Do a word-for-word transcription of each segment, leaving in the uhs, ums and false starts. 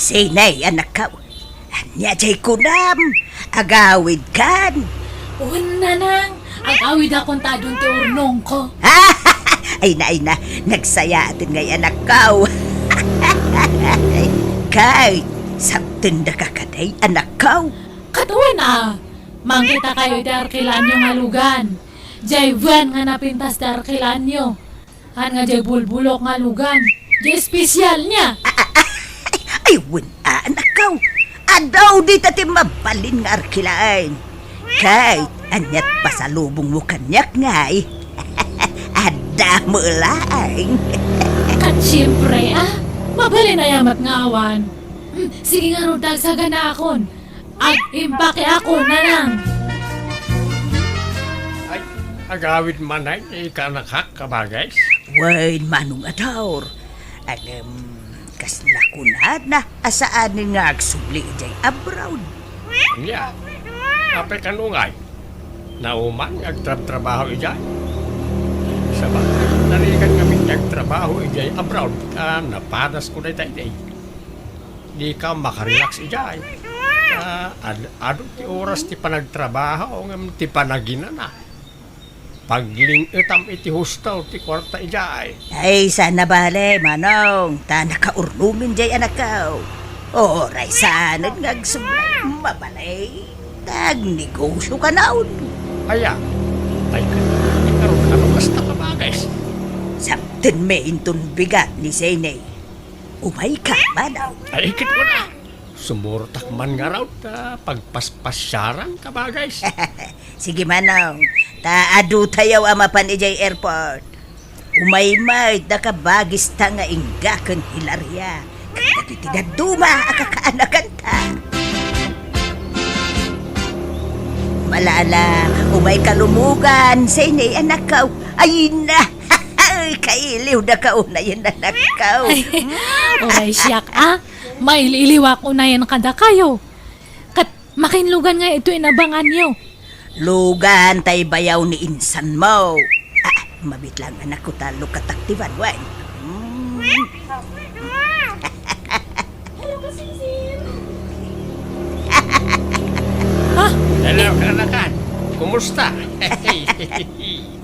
Sinay, anakko? Ania jay kunam? Agawidkan? Wen, nanang, agawidakon ta adun ti urnongko. Ay na, ay na, nagsayaat ngay, anakko. Kay, sabtendaka kadi, anakko? Ket wen a, mangkitakayo iti arkilaanyo nga lugan. Jay wen nga napintas ti arkilaanyo. Haan nga jay bulbulok nga lugan. Jay espesialna. Ay, wen a, anakko. Adu dita ti mabalin nga arkilaan. Kay, aniat pasalubongmo kaniak ngay? Adda met laeng. Ket siempre, a, mabalin aya met nga awan. Hmm, sige ngarud, agsaganaakon. Ag-imbaki ako, nanang. Ay, agawid man ay, ika, anakak, kabagis? Wen, Manong Adaur. Ngem, kasla kunana a saanen nga agsubli idiay abroad. Ania? Apay kano ngay? Nauman nga agtrabtrabaho idiay? Sabagay, narigat ngamin ti agtrabaho idiay abroad, a, napadasko dayta idi. Dika makarelax idiay. A, ad-, adu ti oras ti panagtrabaho ngem ti panaginana. Pagling-etam iti husto ti kuarta idiay. Ay, saan a bale, Manong, ta nakaurnongen jay anakko. Uray saanen nga agsubli, mabalin ta agnegosiokanon. Aya, tay ket, ikaw, ano kasta kabagis? Sabtenmi inton bigat ni Sene. Umayka, Manong. Ay, ket wen a. Sumurtak man ngarud ta pagpaspasiaran, kabagis. Sige, Manong, ta adutayo a mapan idiay airport. Umayka met da kabagista nga ingga ken Hilaria, ken dagiti dadduma a kakaanakanta. Malala, umayka lumugan, Sene, anakko. Ay na! Ay, kailiwdaka unayen, anakko. Ay, uray siak, a. Mailiiliwak unayen kadakayo. Ket makinlugan nga ito inabanganyo. Lugan tay bayaw ni insanmo. A, mabit lang, anakko, ta lukatak ti banway. Mm. Ha? Hello, kaanakan. Kumusta?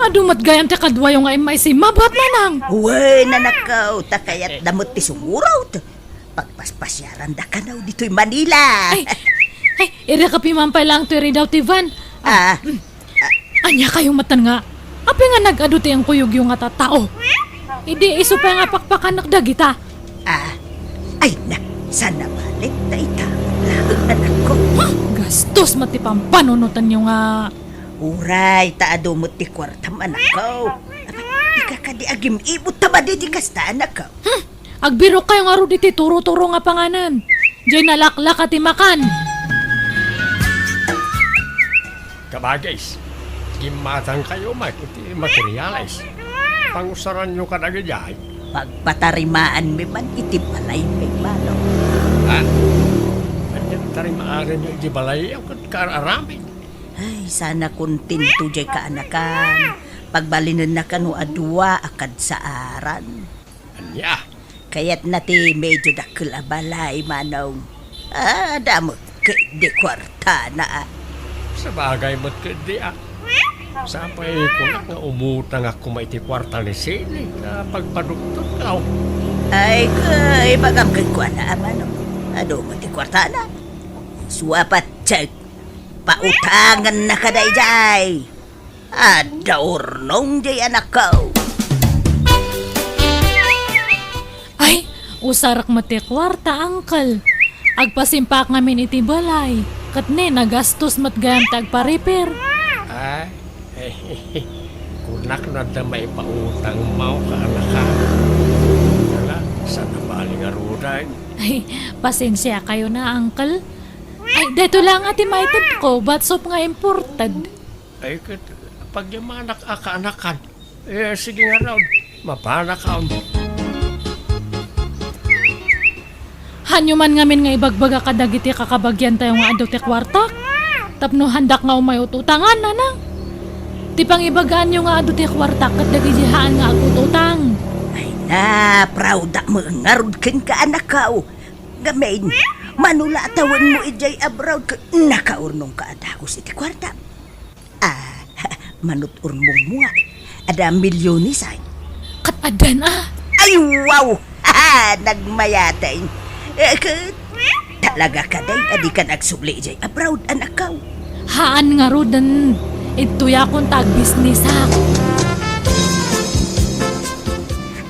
Adu met gayam ti kaduayo nga immaysima, bat, nanang. Wen, anakko, ta kayatda met ti sumurot. Pagpaspasiarandakano ditoy Manila. Ay, ay, irrek a pimampay laeng toy ridaw ti van. A. A, mm. Ania kayo met nga, apay nga nag-adu ti inkuyogyo nga tattao? Idi isu pay nga pakpakanek dagita. A, ay na, saan a bale dayta laeng, anakko. Huh, gastos met ti pampanunotenyo nga. Uray, ta adu met ti kuartam, anakko. Apay, ika kadi agim-ibot ta madi ti kasta, anakko. Hmm. Agbirok kayo ngarud iti turo-turo nga panganan. Jay nalaklaka ti makan. Kabagis, gimmatang kayo met iti materiales. Pangusaranyo kadagijay. Pagpatarimaanmi man iti balaymi, Manong. Ha? Ania ti tarimaaranyo iti balay ket kaar-aramid? Ay, saan a kontento jay kaanakan. Pagbalinennaka no a dua a kadsaaran. Ania? Kayatna ti medyo dakkel a balay, Manong. A, adda met ketdi kuartana, a. Sabagay met ketdi, a. Sapay kunak nga umutangak koma iti kuarta ni Sili ta pagpaduktorkaw. Ay, kay, ibagam kenkuana, a, Manong. Adu met ti kuartana. Suapat, check. Pautangennaka daydiay. Adda urnong diay, anakko. Ay, usarek met ti kuarta, uncle. Agpasimpak ngamin iti balay. Ket ne, nagastos met gayam ti agpa-repair. Ay, eh, kunak no adda maipautangmo, kaanakan. Ala, saan a bale ngaruden. Ay, pasensiakayona, uncle. Ay, daytoy la nga ti maitedko, batsop nga imported. Ay, ket, pagyamanak a kaanakan. Eh, sige ngarud, mapanakon. Hanyo man ngamin nga ibagbaga kadagiti kakabagiantayo nga adu ti kuartak, tapno handak nga umay ut-utangan, nanang. Ti pangibagaanyo nga adu ti kuartak ket dagiti haan nga agututang. Ay na, proud-ak met ngarud kenka, anakko. Gamin, mano la a tawenmo idiay abroad ket nakaurnongka a dagus iti kuarta. Ah, manut-urnongmo nga. Adda milyones ay. Ket addan a. Ay, wow! Nagmayateng. Eh, ket talaga kadi a dikan agsubli idiay abroad, anakko? Haan ngaruden. Idtoyakon ta agbisnesak.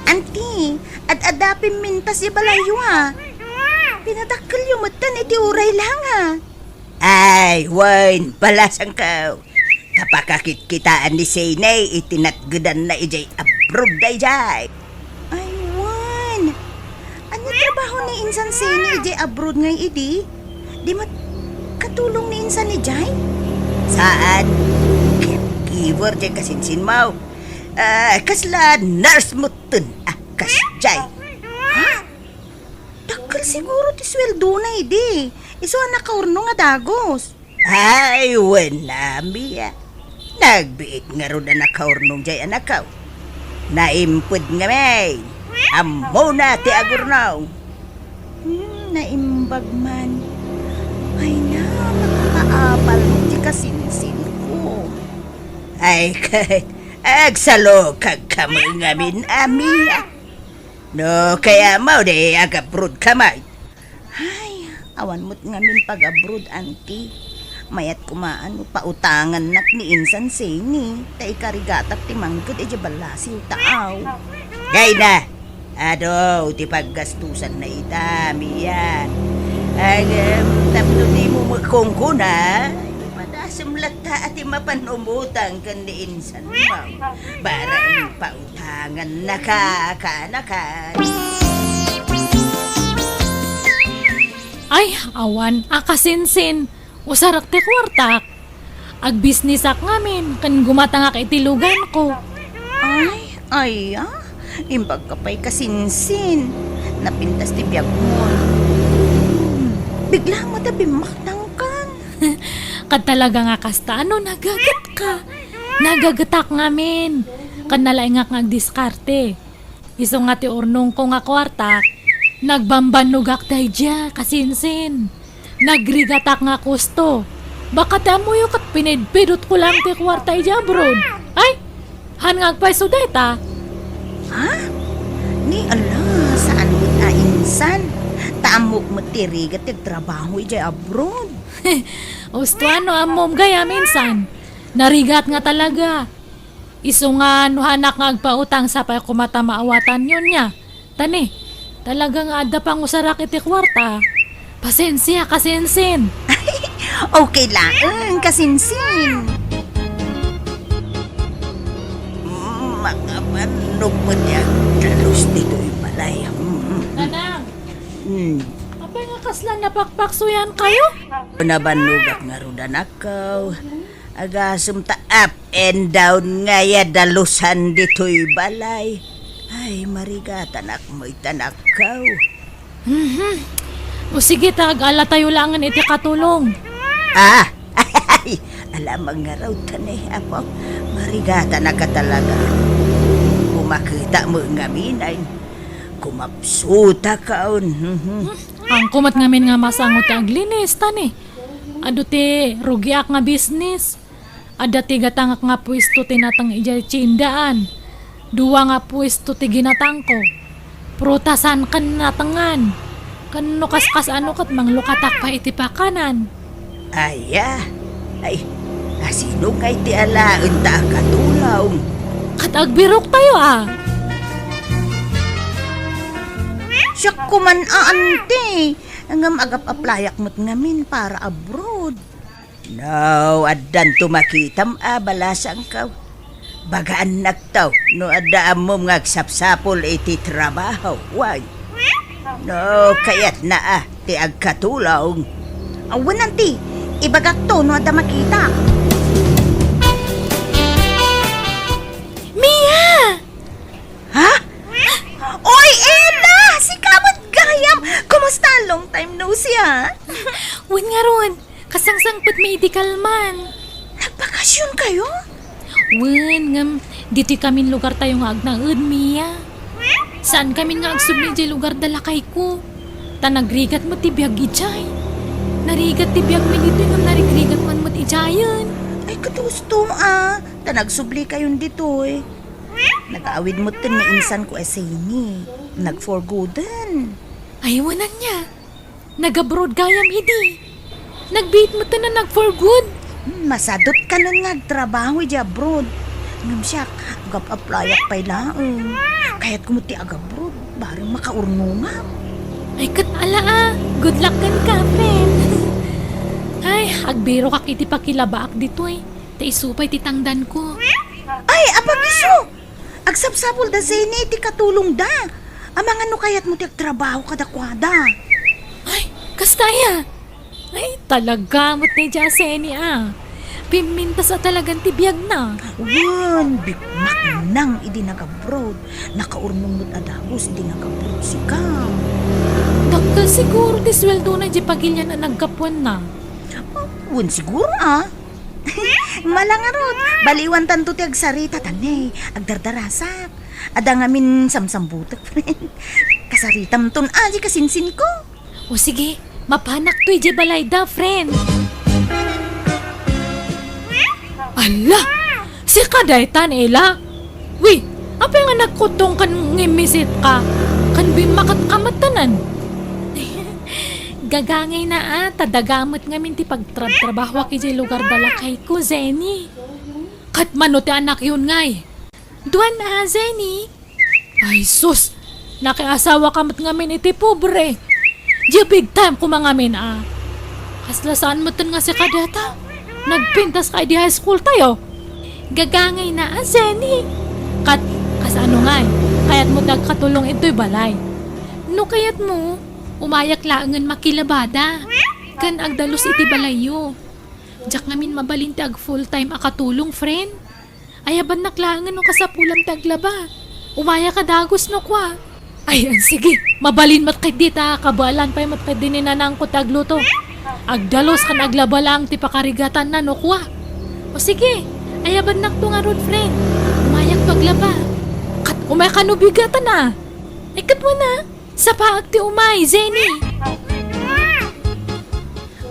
Anti, ad-adda pimmintas ibalayyo a. Pinadakkelyo metten iti uray la nga. Ay, wen, balasangko. Kapakakitkitaan ni Sene iti natgedanna idiay abroad daydiay. Ay, wen. Ania trabaho ni insan Sene idiay abroad ngay idi? Di met katulong ni insan idiay? Saan. Caregiver diay kasinsinmo. Ah, kasla nurse metten. Ah, kasdiay. Ha? Dakkel siguro ti sueldona idi. Isu a nakaurnong a dagus. Ay, wen a, Mia. Nagbiit ngarud a nakaurnong diay anakko. Naimped ngamin. Ammona ti agurnong. Hmm, naimbag man. Ay na, makapaabal ti kasinsinko. Ay, ket, agsalukagka met ngamin a, Mia. No kayatmo, di ag-abroadka met. Ay, awan met ngamin pag-abroad, anti. Mayat koma no pautangannak ni insan Sene, ta ikarigatak ti mangged idiay ballasiw ta aw. Ay na, adu ti paggastusanna ita, Mia. Ngem, tapno dimo met kunkuna, madasem latta a ti mapan umutang ken ni insan. Para ipautangannak a, kanakan. Ay, awan a kasinsin. Usarak ti kuartak. Agbisnesak ngamin, ken gumatangak iti luganko. Ay, aya? Imbagka pay kasinsin. Napintas ti biagmon. Hmm, bigla met a bimmaknangkan. Ket talaga nga kasta, ano, nagagetka? Nagagetak ngamin. Ken nalaingak nga agdiskarte. Isu nga ti urnongko nga kuartak, nagbambannogak daydiay, kasinsin. Nagrigatak nga kusto. Baka ti ammoyo ket pinidpidotko laeng ti kuarta idiay abroad. Ay, haan nga agpayso dayta. Ha? Ni ala, saan met a insan. Ta ammok met ti rigat ti agtrabaho idiay abroad. Usto, ano, ammom gayam insan. Narigat nga talaga. Isu nga no haanak nga agpautang, sapay koma ta maawatanyo nia. Ta ni, talaga nga adda pangusarak iti kuarta. Pasensia, kasinsin. Okay laeng, kasinsin. Makabannog met ti agdalus ditoy balay. Mm. Nanang, Hmm. Apay nga kasla napakpaksuyankayo? Nabannogak ngarud, anakko. Agasem ta up and down ngay a dalusan ditoy balay. Ay, marigatanak met, anakko. Mhm. O sige ta, ag-alatayo laengen iti katulong. Ah! Ay, alamang ngarud ta ni, Apo. Marigatanak a talaga. Kumakita met ngamin ay kumapsutak. Mhm. Haan ko met ngamin nga masango ti aglinis, ta ni, adu ti rugiak nga bisnis. Adda ti gatangak nga puesto ti nateng idiay tiendaan. Dua nga puesto ti ginatangko. Prutasan ken natengan. Ken no kaskas-ano ket manglukatak pay iti pakanan. Aya? Ay, asino ngay ti alaen ta akatulong? Ket agbiroktayo a. Siak koman a, anti. Ngem agap-aplayak met ngamin para abroad. No, addanto makitam a balasangko. Bagaannakto no adda ammom nga agsapsapul iti trabaho, wen. No, kayatna a ti agkatulong. Awan, anti, ibagakto no adda makita. Mia! Ha? Oy, Ella! Sika met gayam! Kumusta? Long time no see, ha? Wen ngarud, kasangsangpetmi idi kalman. Nagbakasionkayo? Wen, ngem ditoy kamin lugartayo nga agnaed, Mia. Saankamin nga agsubli idiay lugar da lakayko. Ta nagrigat met ti biag idiay. Narigat ti biagmi ditoy ngem narigrigat man met idiayen. Ay, ket husto, a. Ta nagsubli kayon ditoy. Nag-aawid metten nga insanko a Zeni. Nag-for gooden. Ay, wen ania. Nag-abroad gayam idi. Nagbiit metten a nag-for good. Hmm, masadot kanon nga agtrabaho idiay abroad. Ngem siak, agap-applyak pay laeng. Kayatko met ti ag-abroad, bareng makaurnongak. Ay, ket ala a. Good luck kenka, friend. Ay, agbirokak iti pakilabaak ditoy. Ta isu pay ti tangdanko. Ay, apag isu! Agsapsapulda, Zeni, iti katulongda. Amangan no kayatmo ti agtrabaho kadakuada. Ay, kasta aya? Ay, talaga met daydiay a Zeni a. Pimmintas a talagan ti biagna. Wen, bikmak nang idi nag-abroad. Nakaurnong met a dagus idi nag-abroad sika. Dakkel siguro ti sueldona idiay pagilian a naggapuanna. Wen siguro, a. Mala ngarud, baliwantanto ti agsarita, ta ne, agdardarasak. Adda ngamin samsambutek, friend. Kasaritamton, a, di kasinsinko. O sige, mapanakto idiay balayda, friend. Ala! Sika daytan, Ela? Wi, apay nga nagkutong ken ngimmisit ka? Ken bimmakat ka met tanan? Gagangayna a, ta daga met ngamin ti pagtrabtrabahoak idiay lugar da lakayko, Zeni. Ket mano ti anakyon ngay? Duan a, Zeni. Ay sus, nakiasawa ka met ngamin iti pobre. Diay big time koma ngamin a. Kasla saan metten nga sika dayta. Nagpintas ka idi high school tayo. Gagangayna a, Zeni. Ket, kasano ngay? Kayatmo ti agkatulong itoy balay. No kayatmo, umayak laengen makilabada. Ken agdalus iti balayyo. Diak ngamin mabalin ti ag full time a katulong, friend. Ayabannak laengen no kasapulam ti aglaba. Umayak a dagus no kua. Ay, sige, mabalin met ketdi ta kabaelan pay met ketdi ni nanangko ti agluto. Agdalus ken aglaba laeng ti pakarigatanna no kua. O sige, ayabannakto ngarud, friend. Umayakto aglaba. Ket umayka no bigatan a. Ay, ket wen a. Sapaek ti umay, Zeni.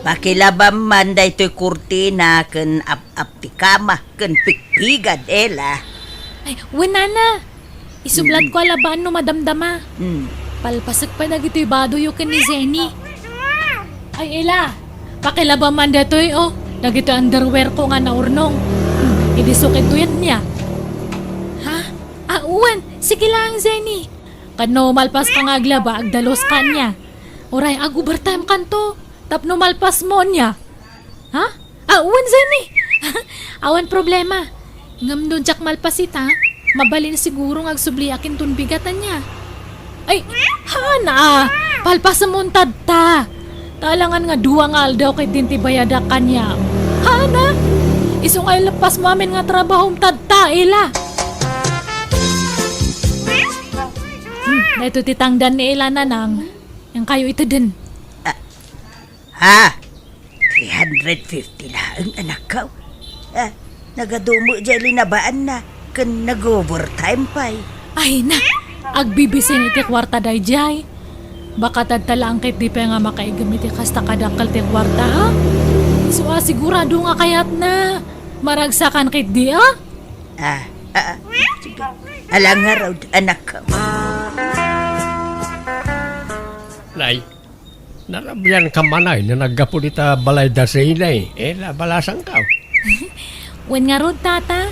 Pakilabam man daytoy kurtina ken ap-ap ti kama ken pikpigad, Ela. Ay, wen, nana. Isublatko a labaan no madamdama. Mm. Palpasek pay dagitoy badoyo ken ni Zeni. Ay, Ela, pakilabam man daytoy, o. Dagitoy underwear ko nga naurnong. Hmm, idi sukidto yan niya. Ha? A, wen, sige lang, Zeni. Ket no malpaska nga aglaba, agdaluska ania. Uray, ag-overtime kanto. Tapno malpasmo ania. Ha? A, wen, Zeni. Awan problema. Ngem no diak malpas ita, mabalin siguro nga agsubliak inton bigat ania. Ay, haan a. Palpasmo intad ta. Ta alangan nga dua nga aldaw ketdin ti bayadak kaniam. Haan a. Isu nga ileppasmo amin nga trabahom intad ta, Ela. Hmm, daytoy ti tangdan ni Ela, Nanang. Iyankayo iteden. Ah, ha? Three hundred fifty laeng, anakko. Ah, nagadumo diay linabaanna, ken nag-overtime pay. Ay na, agbibisin iti kuarta daydiay. Baka tadta laeng ketdi pay nga makaigem iti kasta kadakkel ti kuarta, ha? Isu a sigurado nga kayatna. Maragsakan ketdi, ha? Ah, ah, ah. Sige. Ala ngarud, anakko. Nay, narabian ka man ay no naggapu dita balay da Zeni, Ela, balasangko. Wen ngarud, Tata,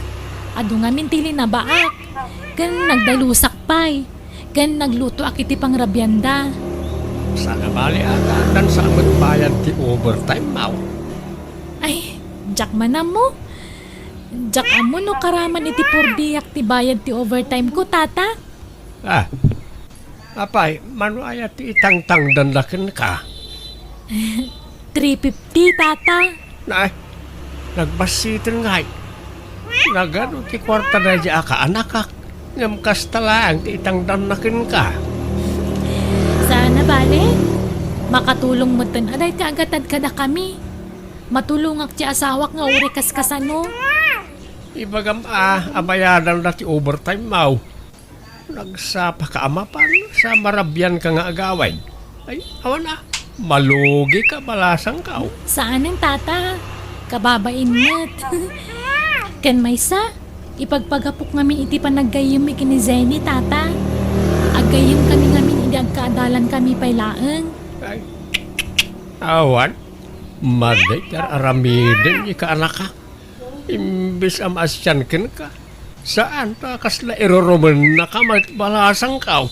adu ngamin ti linabaak, ken nagdalusak pay, ken naglutoak iti pangrabianda. Saan a bale a ta addan sa met bayad ti overtime mo. Ay, diak man ammo. Diak ammo no karaman iti purdiak ti bayad ti overtime ko, Tata. Ah, apay, mano aya ti itangtangdanna kenka? Three fifty, Tata. Nay, nagbassiten ngay. Nagadu ti kuarta daydiay a kaanakak, ngem kasta laeng ti itangdanna kenka. Saan a bale, makatulong metten a dayta agatad kadakami. Matulongak ti asawak nga uray kaskasano. Ibagam a, a bayadanna ti overtime mo. Nagsapaka a mapan sa marabianka nga agawid. Ay, awan a. Malugi ka, balasangkaw. Saanen, tata. Kababain met. Ken maysa, ipagpagapok ngamin iti panaggayyemmi ken ni Jenny, tata. Aggayyem kami ngamin idi agkaadalan kami pay laeng. Ay, awan. Madi ti aramiden ika, anaka. Imbes a maasian kenka, saan ta kasla irurumennaka met, balasangkaw.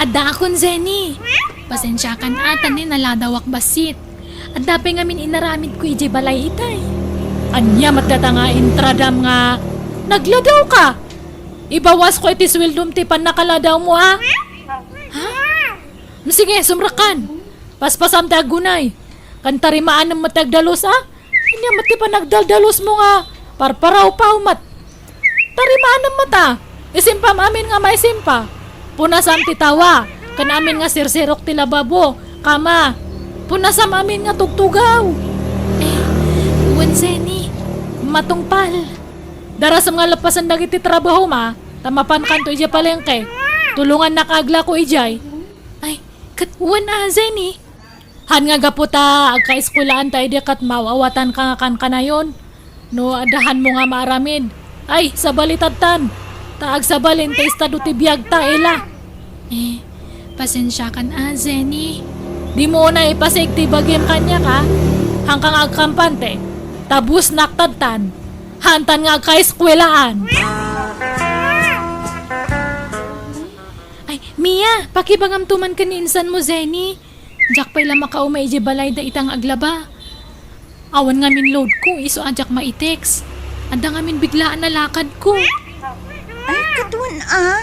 Addaakon, Jenny. Pasensiakan a, ta ni naladawak bassit. Adda pay ngamin inaramidko idiay balay itay. Ania met data nga intradam nga nagladawka? Ibawasko iti sueldom ti pannakaladawmo a. Ha? Sige, sumrekkan. Paspasam ti aggunay. Ken tarimaanem met ti agdalus a. Ania met ti panagdaldalusmo nga parparawpaw met? Tarimaanem met a. Isimpam amin nga maisimpa. Punasam ti tawa. Ken amin nga sirsirok ti lababo. Kama. Punasam amin nga tugtugaw. Eh, wen, Jenny. Matungpal. Darasem nga lappasen dagiti trabahom a, ta mapankanto idiay palengke. Tulongannak a aglako idiay. Ay, ket wen a, Jenny. Han nga gapu ta agkaeskuelaan ta idi ket maaw-awatanka nga kankanayon. No adda hanmo nga maaramid, ay, sabalitadtan. Ta agsabalin ti estado ti biagta, ila. Eh, pasensiakan a, Jenny. Dimo unay ipasig ti bagim kaniak a. Hanka nga agkampante. Ta busnak tadtan. Hantan nga agkaeskuelaan. Ay, Mia, pakibagamto man ken ni insanmo, Jenny. Diak pay la makaumay idiay balayda ita nga aglaba. Awan ngamin loadko, isu a diak maitext. Adda ngamin biglaan a lakadko. Ay, ket wen a.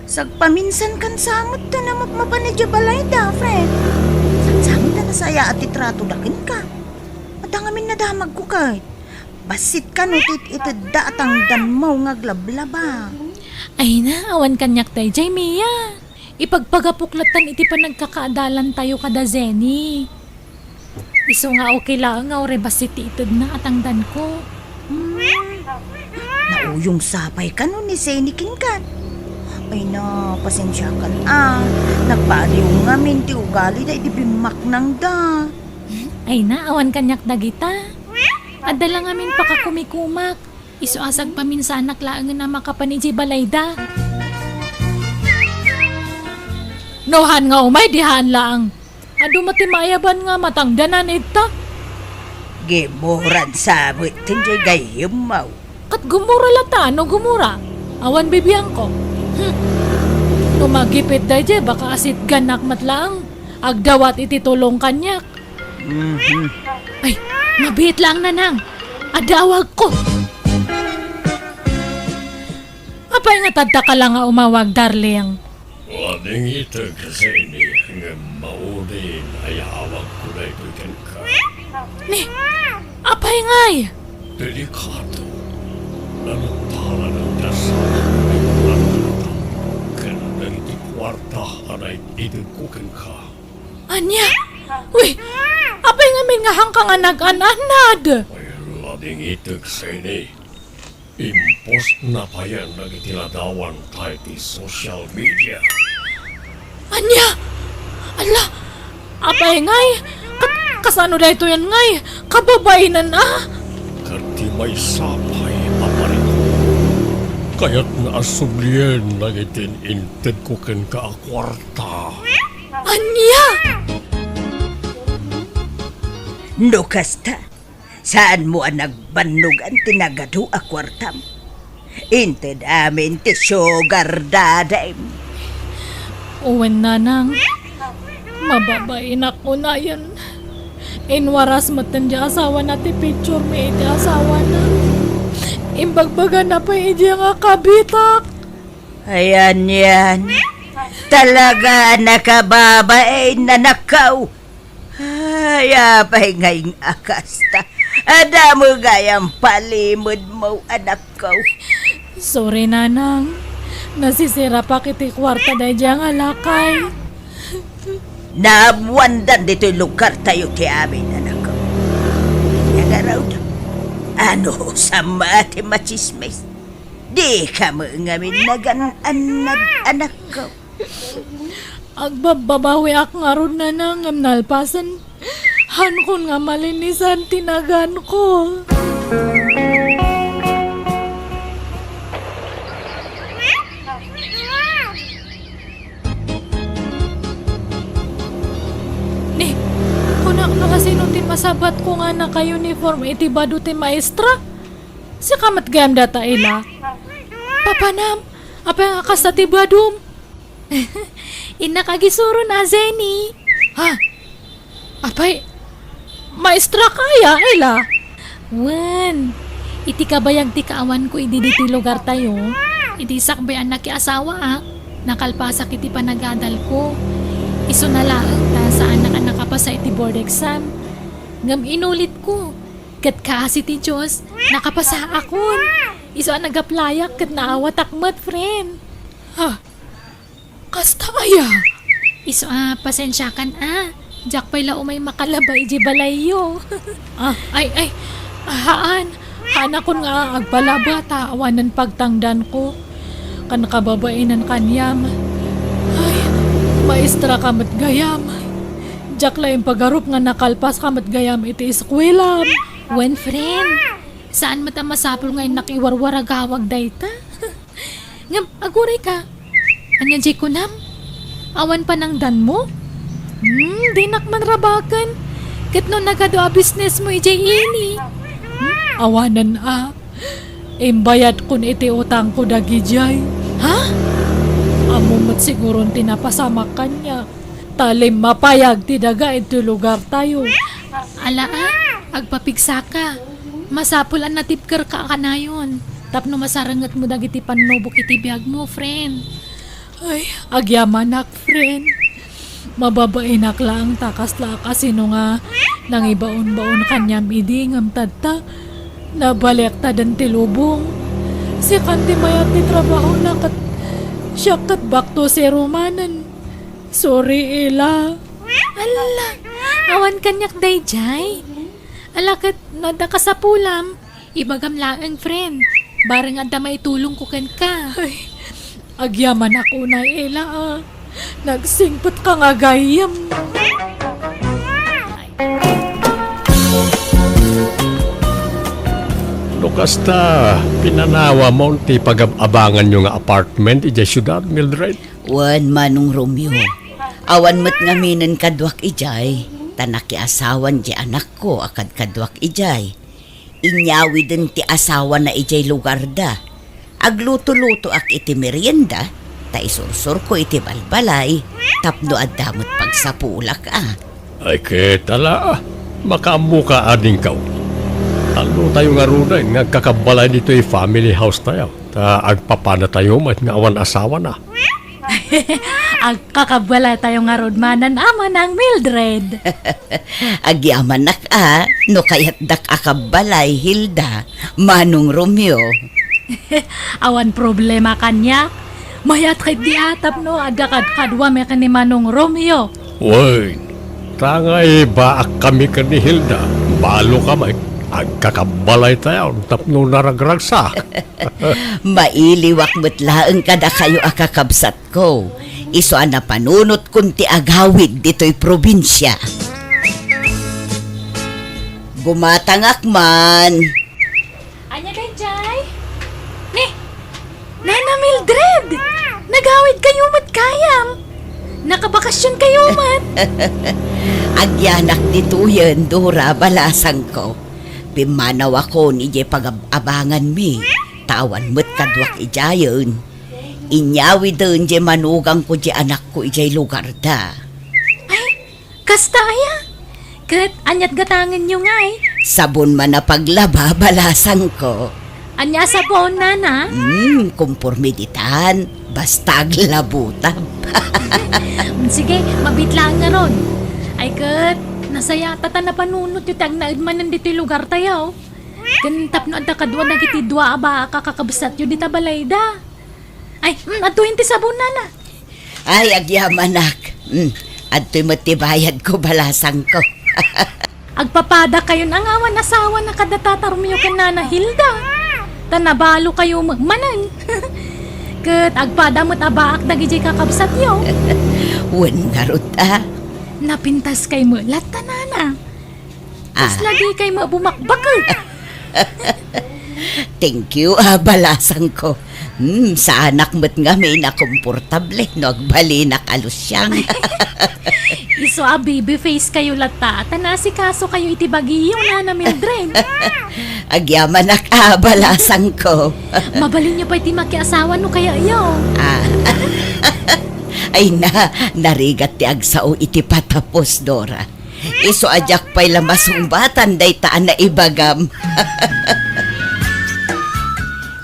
Sagpaminsankan sa met ta namapmapan idiay balayda, friend. Saan sa met a nasayaat ti tratoda kenka. Adda ngamin nadamagko ket. Bassit kano ti itedda a tangdanmo nga aglablaba. Ay na, awan kaniak daydiay, Mia. Ipagpagapok lattan iti panagkakaadalantayo kada Jenny. Isu nga okay laeng nga uray bassit ti itedna a tangdanko. Hmm. Nauyong sapay kano ni Jenny kenka? Ay na, pasensiakan a. Nagbaliw ngamin ti ugalida iti bimmaknangda. Ay na, awan kaniak dagita. Adda la ngamin pakakumikumak. Isu a sagpaminsanak laengen a makapan idiay balayda. No han nga umay, di han laeng. Adu met ti maayaban nga matangdanan ita. Gimuran sa met ti gayyemmo. Ket gumura lata, no gumura. Awan bibiangko. Hmm. No magipit daydiay, baka asitganak met laeng. Agdawat iti tulong kaniak. Mhm. Ay, mabiit laeng, nanang. Adda awagko. Apay nga tadta ka la nga umawag, darling? Wading itek, Jenny, ngem maudin a yaawagko daytoy kenka. Ni, apay ngay? Delikado. Nalutalan ti asawa ken dagiti kuarta a naitedko kenka. Ania? Uy, apay ngamin nga hanka nga nag-an-anad? Ay, lading itek, Jenny. Impostna payen dagiti ladawan ta iti social media. Ania? Ala, apay ngay? Kat-, kasano daytoyen ngay? Kababainan a? Ket ti maysa pay a parikut. Kayatna a sublien dagiti intedko kenka a kuarta. Ania? No kasta, saanmo a nagbannogan ti nagadu a kuartam? Inted amin ti sugar daddy-m. Wen, nanang, mababainak unayen. Inwaras metten ti asawana ti picture mi iti asawana. Imbagbagana pay idi nga kabitak. Ayan yan. Talaga a nakababain, anakko. Ay, apay ngay nga kasta? Adda met gayam palimedmo, anakko. Sorry, nanang. Nasisirapak iti kuarta daydiay nga lakay. Naammoandan ditoy lugartayo ti amin, anakko. Ania ngarud? Ano, sama ti machismis? Dika met ngamin nagan-annad, anakko. Agbabbabawiak ngarud, nana, ngem nalpasen. Haankon nga malinisan ti naganko. Ni, kunak no asino ti masabatko nga naka-uniform iti bado ti maestra? Sika met gayam dayta, Ela. Papanam, apay nga kasta ti badom? Innak agisuron a, Jenny. Ha? Apay, maestra kaya, Ela? Wen, iti kabayag ti kaawanko idi ditoy lugartayo, idi sakbay a nakiasawaak, nakalpasak iti panagadalko. Isuna laeng ta saanak a nakapasa iti board exam. Ngem inulitko, ket kaasi ti Dios, nakapasaakon. Isu a nag-applyak ket naawatak met, friend. Ha? Kasta aya? Isu a, pasensiakan a. Diak pay la umay makalaba idiay balayyo. Ah, ay, ay. Haan. Haanakon nga agpalaba ta awanen pagtangdanko. Kan kababaenan kaniam. Ay, maestra ka met gayam. Diak la impagarup nga nakalpas ka met gayam iti eskuelam. Wen, friend. Saan met a masapul nga innak iwarwaragawag dayta? Ngem, aguray ka. Ania diay kunam? Awan panangdanmo? Hmm, dinak man rabaken. Ket no nagadu a businessmo idiay ini? Hmm, awanen a. Imbayadkon iti utangko dagidiay. Ha? Ammo met siguron ti napasamak kaniak. Ta limmapayag ti daga iti lugartayo. Ala a, agpapigsaka. Masapul a natibkerka a kanayon tapno masarengetmo dagiti pannubok iti biagmo, friend. Ay, agyamanak, friend. Mababaenak laeng ta kasla a kasino nga nangibaonbaon kaniam idi ngem tatta, nabaliaktaden ti lubong. Sikan ti mayat ti trabahona ket siak ket back to zero manen. Sorry, Ela. Ala, awan kaniak daydiay. Ala ket no adda kasapulam, ibagam laeng, friend. Bareng adda maitulongko kenka. Ay, agyamanak unay, Ela, a. Nagsingpetka nga gayyem. No kasta, pinanawamon ti pagab-abanganyo nga apartment idiay siudad, Mildred? Wen, Manong Romeo, awan met ngaminen kaduak idiay, ta nakiasawan diay anakko a kadkaduak idiay. Inyawiden ti asawana idiay lugarda. Agluto-lutoak iti merienda, ta isursurko iti balbalay, tapno adda met pagsapulak a. Ay, ket ala, makaammoka a, Dingkaw. Tallotayo ngaruden nga agkakabbalay ditoy family house tayo, ta agpapanatayo met nga awan asawana. Agkakabbalay tayo ngarud manen a, Manang Mildred. Agyamanak a, no kayatdak a kabbalay, Hilda, Manong Romeo. Awan problema kaniak. Mayat ketdi a tapno adda kadkaduami ken ni Manong Romeo. Wen, ta nga ibaak kami ken ni Hilda, balo ka met, agkakabbalay tayo tapno naragragsak. Mailiwak met laeng kadakayo a kakabsatko, isu a napanunotkon ti agawid ditoy probinsia. Gumatangak man. Ania daydiay? Ni, Nana Mildred! Nagawid kayo met gayam! Nakabakasyon kayo met! Agyanak ditoyen, Dora, balasangko. Pimmanawakon idiay pagab-abanganmi, ta awan met kaduak idiayen. Inyawiden diay manugangko diay anakko idiay lugarda. Ay, kasta aya? Ket aniat gatangenyo ngay? Sabon man a paglaba, balasangko. Ania a sabon, Nana? Hmm, komporme ditan. Basta aglabutab. Sige, mabiit laeng ngarud. Ay ket, nasaya ta ta napanunotyo ti agnaed manen ditoy lugartayo. Ken tapno adda kadua dagiti dua a baak a kakabsatyo dita balayda. Ay, mm, adtoyen ti sabon, Nana. Ay, agyamanak. Mm, adtoy met ti bayadko, balasangko. Agpapadakayon a nga awan asawana kada tatarmiyo ken Nana Hilda. Ta nabalokayo met manen. Ket agpada met a baak dagidiay kakabsatyo. Wen ngarud a. Napintaskay met latta, nana. Ah. Kasla dikay met bumakbaket. Thank you, a, balasangko. Hmm, saanak met ngamin a komportable no agbalinak a lusiang. Isu a baby face kayo latta, ta naasikasokayo iti bagiyo, Nana Mildred. Agyamanak a balasangko. Mabalinyo pay ti makiasawa no kayatyo. Ah. Ay na, narigat ti agsao iti patapos, Dora. Isu a diak pay la masungbatan dayta a naibagam.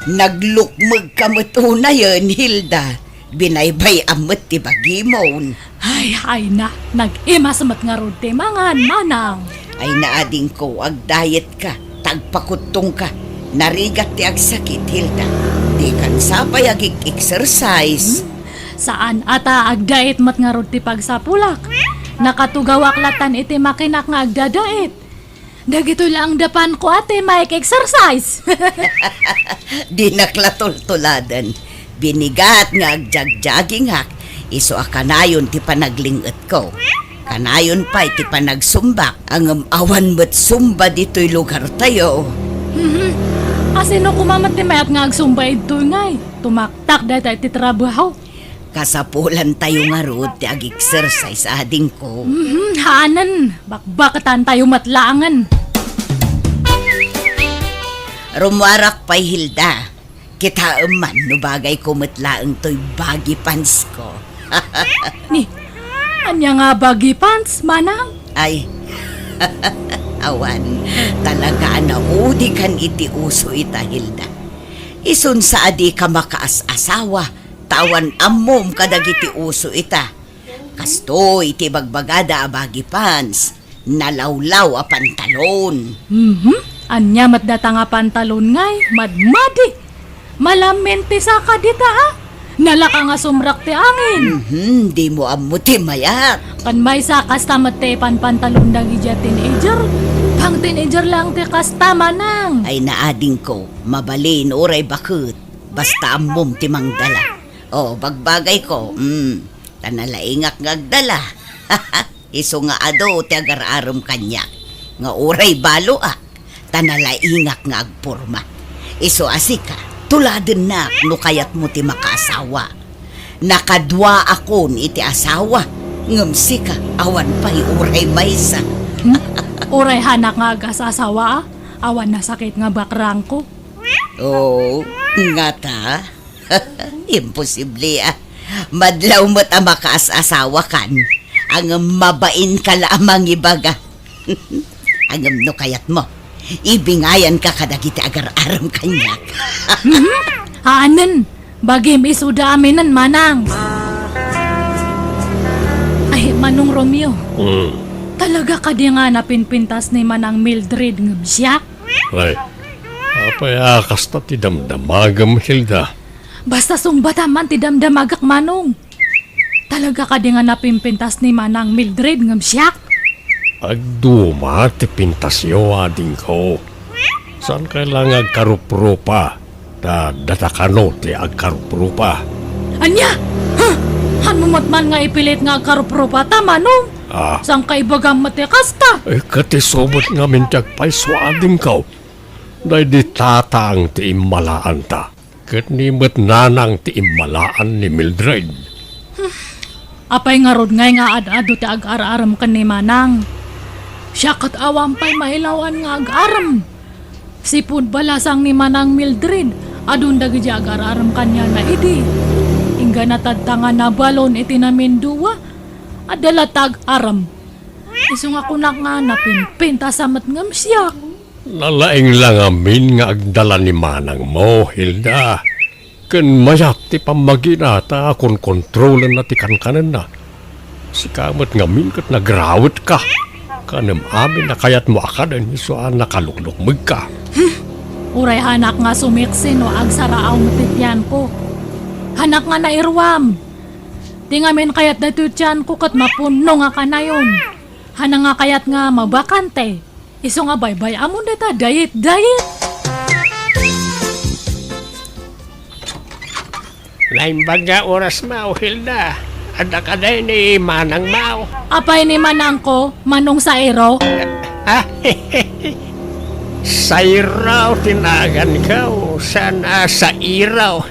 Naglukmegka met unayen, Hilda. Binaybay-am met ti bagimon. Ay, ay na, nag-imas met ngarud ti mangan, manang. Ay na, adingko, agdayetka, ta agpakuttongka. Narigat ti agsakit, Hilda. Dikan sa pay agig-exercise. Hmm? Saan a ta agdayet met ngarud ti pagsapulak. Nakatugawak latan iti makinak nga agdadayet. Dagitoy laeng dapanko a ti maik-exercise. Dinak la tultuladen. Binigat nga agjagjagingak, isu a kanayon ti panagling-etko. Kanayon pay ti panagsumbak, ngem awan met sumba ditoy lugartayo. Mhm. A sino koma met ti mayat nga agsumba idtoy ngay? Tumaktak dayta iti trabaho. Kasapulantayo ngarud ti ag-exercise, adingko. Mhm, haanen. Bakbaketantayo met laengen. Rummuarak pay, Hilda. Kitaem man no bagayko met laeng toy baggy pantsko. Ni, ania nga baggy pants, manang? Ay, awan. Talaga a naudikan iti uso ita, Hilda. Isun sa a dika makaas-asawa, ta awan ammom kadagiti uso ita. Kastoy ti ibagbagada a baggy pants, nalawlaw a pantalon. Mhm. Ania met data nga pantalon ngay, madmadi. Malamin ti saka dita, a. Nalaka nga sumrak ti angin. Mhm, dimo ammo ti mayat. Ken maysa, kasta met ti panpantalon dagidiay teenager. Pang-teenager lang ti kasta, manang. Ay, naadingko, mabalin uray baket. Basta ammom ti mangdala. O, bagbagayko, mm. Ta nalaingak nga agdala. Isu nga adu ti agar-arem kaniak, nga uray baloak, ta nalaingak nga agporma. Isu a sika, tuladennak no kayatmo ti makaasawa. Nakaduaakon iti asawa, ngem sika, awan pay uray maysa. Hmm? Uray haanak nga agas-asawa, a? Awan nasakit nga bakrangko? Oo, ngata? Imposible, a. Madlaw met a makaas-asawakan. Ngem mabainka la a mangibaga. Ngem no kayatmo, ibingayanka kadagiti agar-arem kaniak. Mhm. Haanen, bagim isuda aminen, manang. Ay, Manong Romeo. Mm. Talaga kadi nga napinpintas ni Manang Mildred ngem siak? Ay, apay a kasta ti damdamagem, Hilda? Basta sungbatam man ti damdamagek, Manong. Talaga kadi nga napinpintas ni Manang Mildred ngem siak? Agduma ti pintasyo, adingko. Saankay la nga agkaruprupa, ta data kano ti agkaruprupa. Ania? Ha? Hanmo met man nga ipilit nga agkaruprupa ta, Manong? Ah. Saankay ibagam met ti kasta? Eh, ket isu met ngamin ti agpayso, adingko. Daydi tatang ti immalaanta, ket ni met nanang ti immalaan ni Mildred. Apay ngarud ngay nga ad-adu ti agar-arem ken ni manang? Siak ket awan pay mailawan nga agarem. Sipud balasang ni Manang Mildred, adun dagiti agar-arem kaniana idi. Inggana tadta nga nabalon iti namindua, adda latta agarem. Isu nga kunak nga napinpintas a met ngem siak. Nalaing la ngamin nga agdala ni manangmo, Hilda. Ken mayat ti pammagina ta konkontrolenna ti kankanenna. Sika met ngamin ket nagrawetka. Kanem amin a kayatmo a kaden isu a nakaluklukmegka. Hmm. Uray hanak nga sumiksi no agsaraaw met ti tianko. Hanak nga nairuam. Ti ngamin kayat daytoy tianko ket mapunno nga kanayon. Hanak nga kayat nga mabakante. Isu nga baybay-amon dayta diet, diet. Naimbag nga oras maw, Hilda. Adda kadi ni manang maw? Apay ni manangko, Manong Sairo? Ha? Sairo ti naganko, saan a Sairo.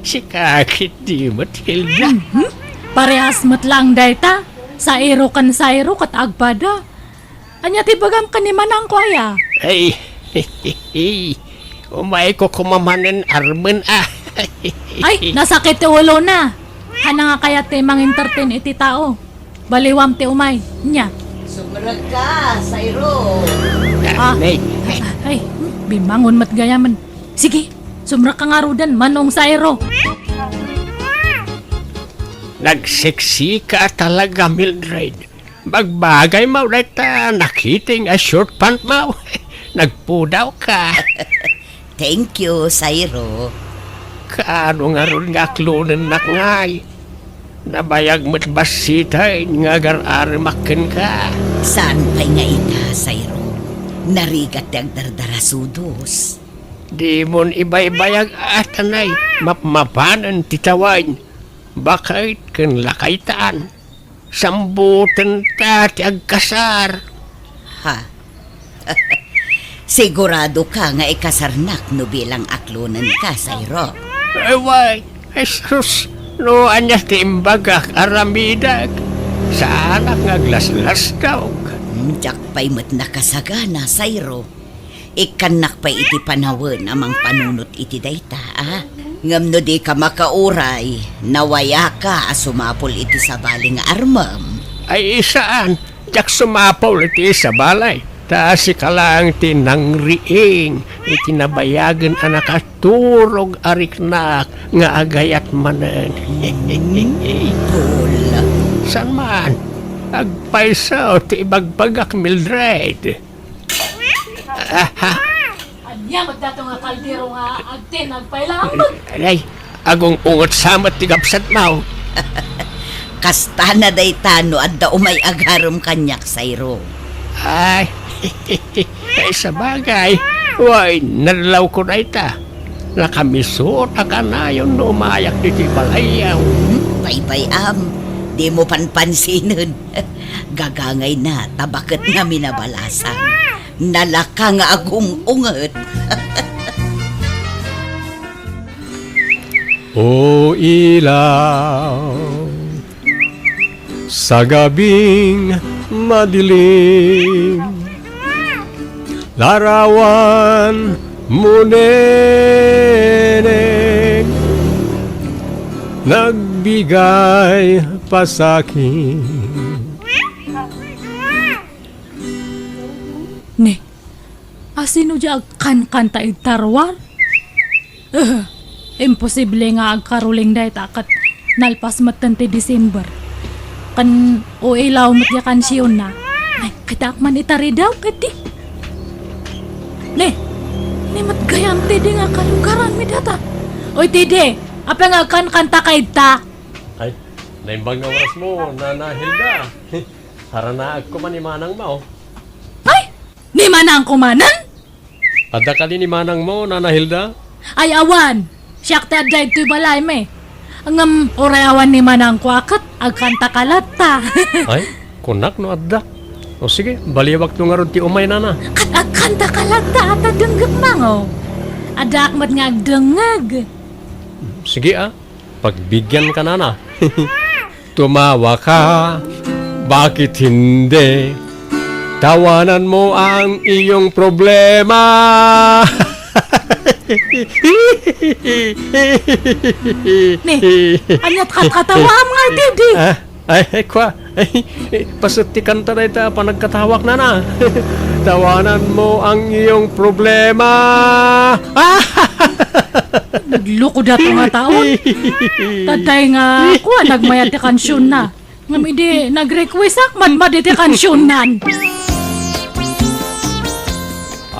Sika ketdi met, Hilda. Mhm. Parehas met laeng dayta. Sairo ken Sairo ket agpada. Ania ti ibagam ken ni manangko aya? Ay, umayko koma manen armen a. Ay, nasakit ti ulona. Haanna nga kayat ti mangintertain iti tao. Baliwam ti umay. Nia? Sumrekka, Sairo. Ah. Nay. Ay, bimangon met gayamen. Sige, sumrekka ngaruden, Manong Sairo. Nagseksika talaga, Mildred. Bagbagay maw dayta nakiting a short pant maw. Nagpudawka. Thank you, Sairo. Kaano ngarud nga aklonennak ngay? Nabayag met bassiten nga agar-aremak kenka. Saan pay nga ita, Sairo. Narigat ti agdardarasudos. Dimon ibaybayag a, Nay, mapmapanen ti tawen. Baket ken lakaytan. Sambutenta ti agkasar. Ha? Siguradoka nga ikasarnak no bilang aklonenka, Sairo? Ay, way. Ay, sus. No ania ti imbagak, aramidek. Saanak nga aglaslasdawg. Hmm, diak pay met nakasagana, Sairo. Ikkannak pay iti panawen a mangpanunot iti dayta, a? Ngem no dika makauray, nawayaka a sumapul iti sabali nga armem. Ay, saan, diak sumapul iti sabali, ta sika laeng ti nangriing iti nabayagen a nakaturog a riknak nga agayat manen. Hmm, Paul. Saan man, agpayso ti ibagbagak, Mildred. Ania met dato nga kaldero nga agtinag pay laeng? Ay, agung-unget sa met ti gabsat maw. Kasta na dayta no adda umay agarem kaniak, Sairo. Ay, ay, sabagay, way, nadalawko dayta. Nakamisut a kanayon no umayak ditoy balayyo. Hmm, baybay-am, dimo panpansinen. Gagangayna, ta baket nga minabalasan. Nalaka nga agung-unget. O ilaw, sa gabing madilim, larawan mo, neneng, nagbigay pasakit. Ne, asino di agkankanta iti taruar? Eh, imposible nga agkaroling dayta ket nalpas metten ti December. Ken o ilaw met di kansionna. Ay, kitaak man itari daw, ketdi. Ne, ne met gayam, Teddy, nga kalugaranmi data. Oy, Teddy, apay nga agkankanta ka ita? Ay, naimbag nga oras mo, Nana Hilda. Haranaagko man ni manang mo. Ay! Ni manangko manen? Adda kadi ni manang mo, Nana Hilda? Ay, awan. Siak ti adda ditoy balaymi. Ngem uray awan ni manangko a ket agkanta ka latta. Ay, kunak no adda. O sige, baliwakto ngarud ti umay, Nana. Ket agkanta ka latta a ta denggek mango. Addaak met nga agdengngeg. Sige, a. Pagbigyan ka, Nana. Tumawa ka. Bakit hindi? Tawanan mo ang iyong problema. Ne, aniat katkatawaam nga, Teddy? Ah, ay, ay, kwa. Ay, paset ti kanta dayta a panagkatawak, Nana. Tawanan mo ang iyong problema. Nagloko dato nga taon. Tatay nga, kuan, nagmayat ti kansionna. Ngem idi nag-request ak, madmadi ti kansionnan.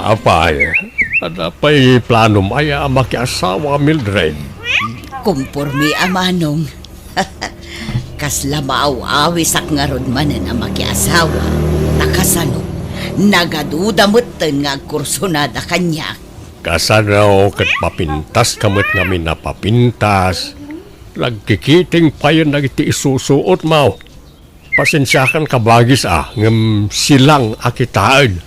Apay, adda pay planom aya a makiasawa, Mildred? Kumpormi a manong. Kasla maaw-awisak ngarud manen a makiasawa, ta kasano, nagaduda metten nga agkursunada kaniak. Kasano ket papintaska met ngamin a papintas? Nagkikiting payen dagiti isusuotmo. Pasensiakan kabagis a, ngem silang a kitaen.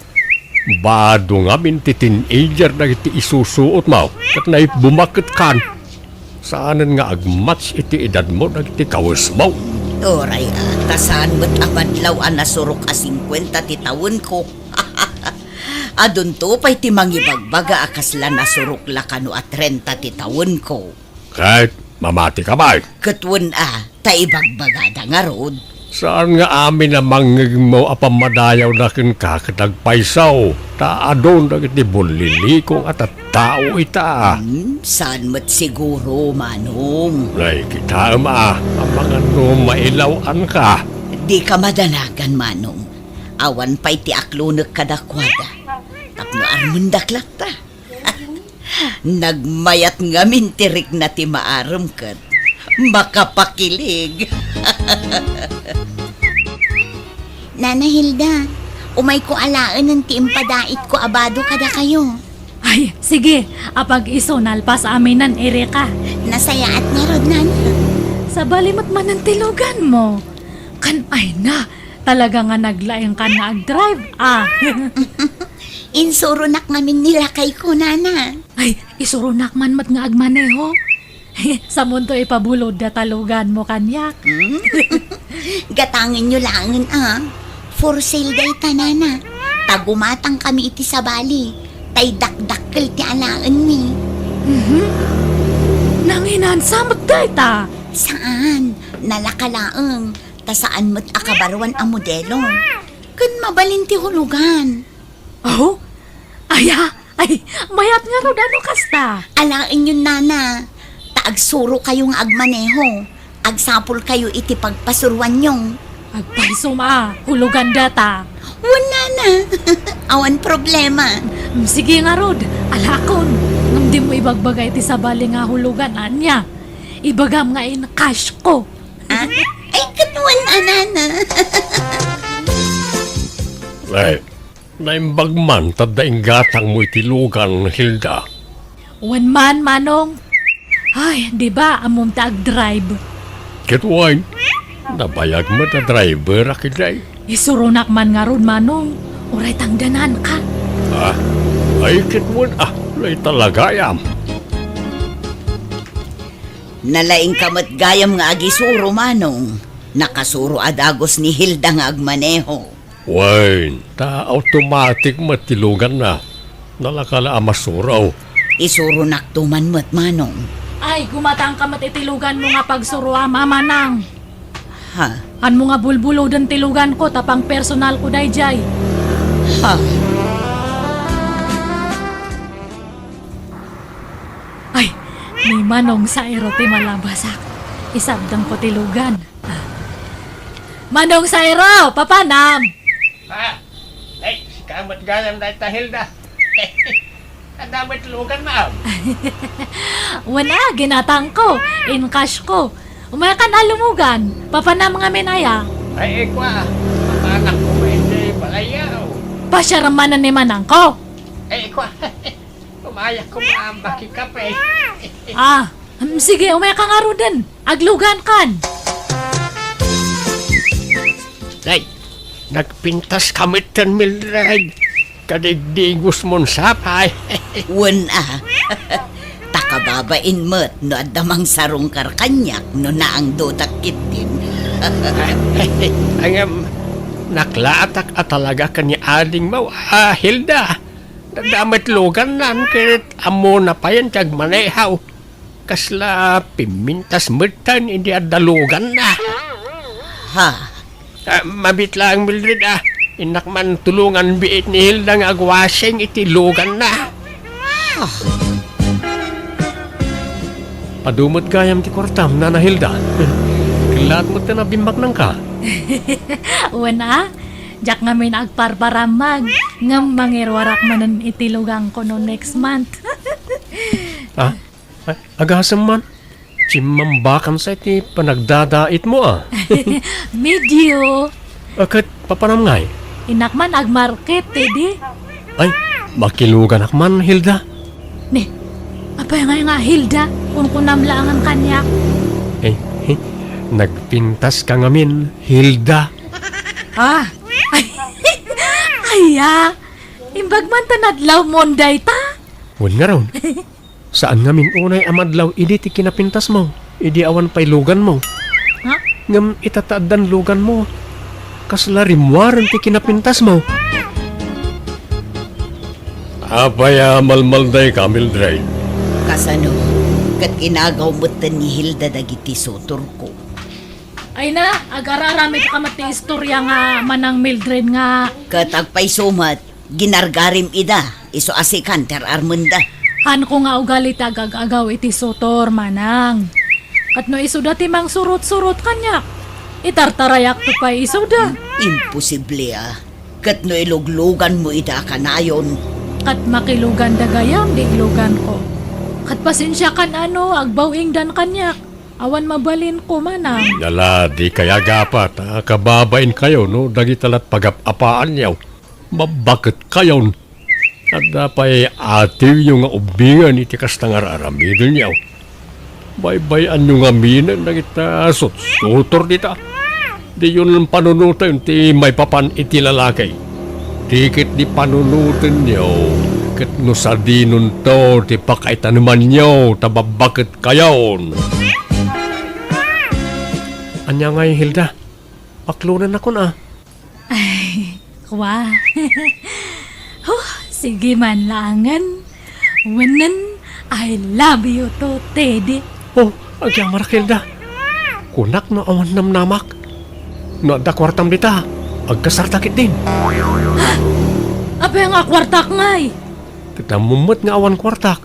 Bado ngamin ti teenager dagiti isusuotmo, ket naibbumak ket kan. Saanen nga agmatch iti edadmo dagiti kawesmo. Uray a, ta saan met a madlaw a nasurok a singkuenta ti tawenko. Adunto pay ti mangibagbaga a kasla nasurok la kano a trenta ti tawenko. Ket mamatika pay. Ket wen a, ta ibagbagada ngarud. Saan nga amin a mangngegmo a pammadayawda kenka ket agpayso, ta adun dagiti bullilikong a tattao ita. Hmm, saan met siguro, Manong? Nay, kitaem a, amangan no mailaw-anka. Dika madanagan, Manong. Awan pay ti aklonek kadakuada. Tapno armendak latta. Nagmayat ngamin ti rikna ti maarem ket makapakilig. Nana Hilda, umayko alaenen ti impadaitko a bado kadakayo. Ay, sige, apag-iso nalpas aminen, irika. Nasayaat ngarud, Nana. Sabali met manen ti luganmo. Kan ay na, talaga nga naglaingkan nga agdrive, ah. Insuronak ngamin ni lakayko, Nana. Ay, isuronak man met nga agmaneho. Samonto ipabulod data luganmo kaniak. Hmm? Gatangenyo laengen a. For sale dayta, Nana. Ta gumatangkami iti sabali. Tay dakdakkel ti alaenmi. Mhm. Nanginansa met dayta? Saan. Nalaka laeng. Ta saan met a kabaruan a modelo. Ken mabalin ti hulugan. Oh? Aya? Ay, mayat ngarud a no kasta. Alaenyon, Nana, ta agsurokayo nga agmaneho. Agsapulkayo iti pagpasuroanyo. Agpaysom a, hulugan data. Wen, Nana. Awan problema. Mm, sige ngarud, alakon. Ngem dimo ibagbaga iti sabali nga hulugan, ania? Ibagam nga in-cash ko. Ah? Ay, ket wen a, Nana. Ay, naimbag man ta adda inggatangmo iti lugan, Hilda. Wen man, Manong. Ay, di ba, ammom ta agdrive? Ket wen, nabayag met a driver a kiday. Isuronak man ngarud, Manong. Uray tangdananka. Ah, ay, ket wen, ah, uray talagayam. Nalaingka met gayam nga agisuro, Manong. Nakasuro a dagus ni Hilda nga agmaneho. Wen, ta automatic met ti luganna. Nalaka la a masuro. Isuronakto man met, Manong. Ay, gumatangka met iti luganmo nga pagsuroam, Manang. Ha? Anmo nga bulbuloden ti luganko, ta pangpersonalko daydiay. Ha? Ay, ni Manong Sairo ti malabasak. Isabdengko ti lugan. Ah. Manong Sairo, papanam? Ah, ay, sika met gayam dayta, Hilda. Adda met luganna. Wen a, ginatangko, in-cash ko. Umaykan a lumugan, papanam ngamin aya? Ay, ikua, mapanakko met iti balayyo. Pasiarem manen ni Manangko. Ay, ikua. Umayak ko nga bakit kape. Ah, hmm, sige, umayka ngaruden. Aglugankan. Day, nagpintaska metten, Mildred. Kadigdigosmon sapay. Wen a. Ta kababain met no adda mangsarungkar kaniak no naangdodak ketdin. Ngem, naklaatak a talaga ken ni adingmo a Hilda. Adda met lugannan ket ammona payen ti agmaneho. Kasla pimmintas metten idi adda luganna. Ha? Ah, mabiit laeng, Mildred, ah. Innak man tulongan biit ni Hilda nga agwasing iti luganna. Ah. Adu met gayam ti kuartam, Nana Hilda. Kellaat met ti nabimmaknangka. Wen a, diak ngamin agparparammag, ngem mangiruarak manen iti luganko no next month. Ah? Ay, agasem man. Chimmambakam sa iti panagdadaitmo, ah. Medio. Ah, ket papanam ngay? Innak man agmarket, idi. Ay, makiluganak man, Hilda. Ne, apay ngay nga Hilda? Kunkunam laangan kaniak. Eh, eh, nagpintas ka ngamin, Hilda. Ah, ay, aya, imbag man ta nadlaw Monday ta? Wen ngarud, saan ngamin unay a madlaw idi ti kinapintasmo, idi awan pay luganmo. Ha? Ngem ita ta addan luganmo, kasla rimmuaren ti kinapintasmo. Apay a malmaldayka, Mildred? Kasano? Ket inagaw metten ni Hilda dagiti sutorko. Ay na, agar-aramidka met ti istorya nga manang Mildred nga. Ket agpayso met, ginargarim ida, isu a sikan ti ar-armenda. Haanko nga ugali ti agag-agaw iti sutor, manang. Ket no isuda ti mangsurot-surot kaniak, itartarayakto pay isuda. Imposible a. Ket no ilugluganmo ida a kanayon. Ket makiluganda gayam di iluganko. Ket pasensiakan a no agbaw-ingdan kaniak. Awan mabalinko, manang. Nala, dikay agapat a kababainkayo no dagita lat pagap-apaanyo. Babbaketkayon. Adda pay atiwyo nga ubbingen iti kasta nga ar-aramidenyo. Baybay-anyo ngaminen dagita sutsutor dita. Diyon panunoten ti maipapan iti lalaki. Ti ketdi panunotenyo, ket no sadinonto ti pakaitanemanyo ta babbaketkayon. Ania ngay, Hilda? Aklonennakon a. Ay, kua. Huh, sige man laangen. Wenen, I love you too, Teddy. Oh, agyamarak, Hilda. Kunak no awan namnamak. No adda kuartam dita, agkasarta ketdin. Ha? Apay nga kuartak ngay? Ket ammom met nga awan kuartak.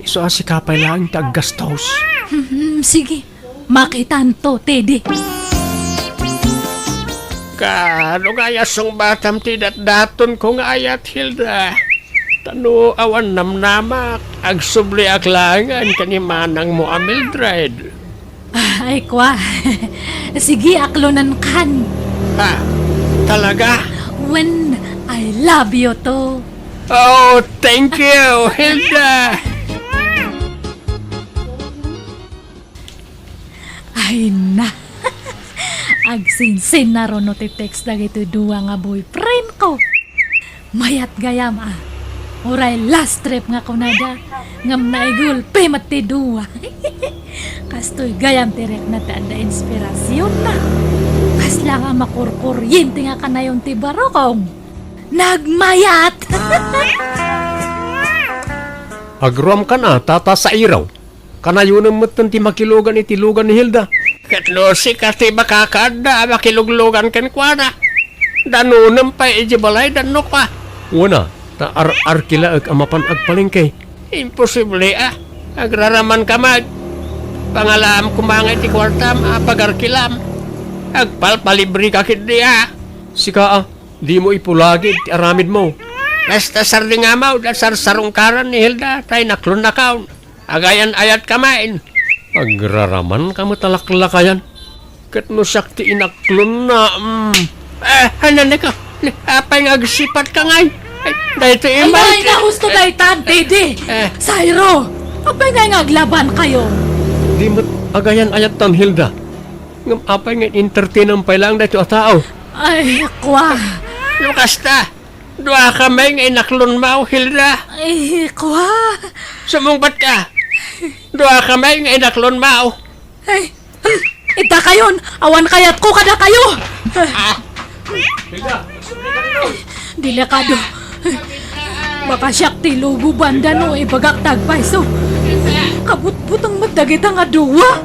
Isu a sika pay laeng ti aggastos. Hmm, sige. Makitanto, Teddy. Kaano nga aya sungbatam ti datdatonko nga ayat, Hilda? Ta no awan namnamak, agsubliak laengen ken ni manangmo a Mildred. Ay, kua. Sige, aklonenkan. Ha? Talaga? When I love you too. Oh, thank you, Hilda! Ay na. Agsinsinnaruno ti text dagiti dua nga boyfriendko. Mayat gayam a. Uray last trip nga kunada, ngem naigulpi met ti dua. Kastoy gayam ti rikna ti adda inspirasionna. Kasla nga makurkuryente nga kanayon ti barukong. Nagmayat! Agruamkan a, Tata Sairaw. Kanayonem metten ti makilugan iti lugan ni Hilda. Ket no sika ti makakaadda a makiluglugan kenkuana, danonem pay idiay balay, danokka. Wen a, ta ar-arkilaek a mapan agpalengke. Imposible a. Agraramanka met. Pangalaam koma nga iti kuartam a pagarkilam. Agpalpalibreka ketdi a. Sika a, dimo ipulagid ti aramidmo. Kasta sardingamo, da sarsarungkaran ni Hilda, ta inaklonnakon. Agayan-ayatka met. Agraramanka met a laklakayan. Ket no siak ti inaklonna, mm. Eh, ay, naneka. Apay nga agsipatka ngay? Ay, daytoy. Ay, imbag. Ay, nahusto daytan, Teddy. Eh. Sairo, apay ngay nga aglabankayo? Di met agayan-ayattan, Hilda. Ngem apay nga entertainam pay laeng daytoy a tao? Ay, kua. No kasta, duakami nga inaklonmo, Hilda. Ay, kua. Sumungbatka. Duakami nga inaklonmo. Ay, hmm, itakayon, awan kayatko kadakayo. Ah. Hilda, sumungbatka. Delikado. Baka siak ti lubo banda no ibagak ti agpayso. Kabutbuteng met dagita nga dua.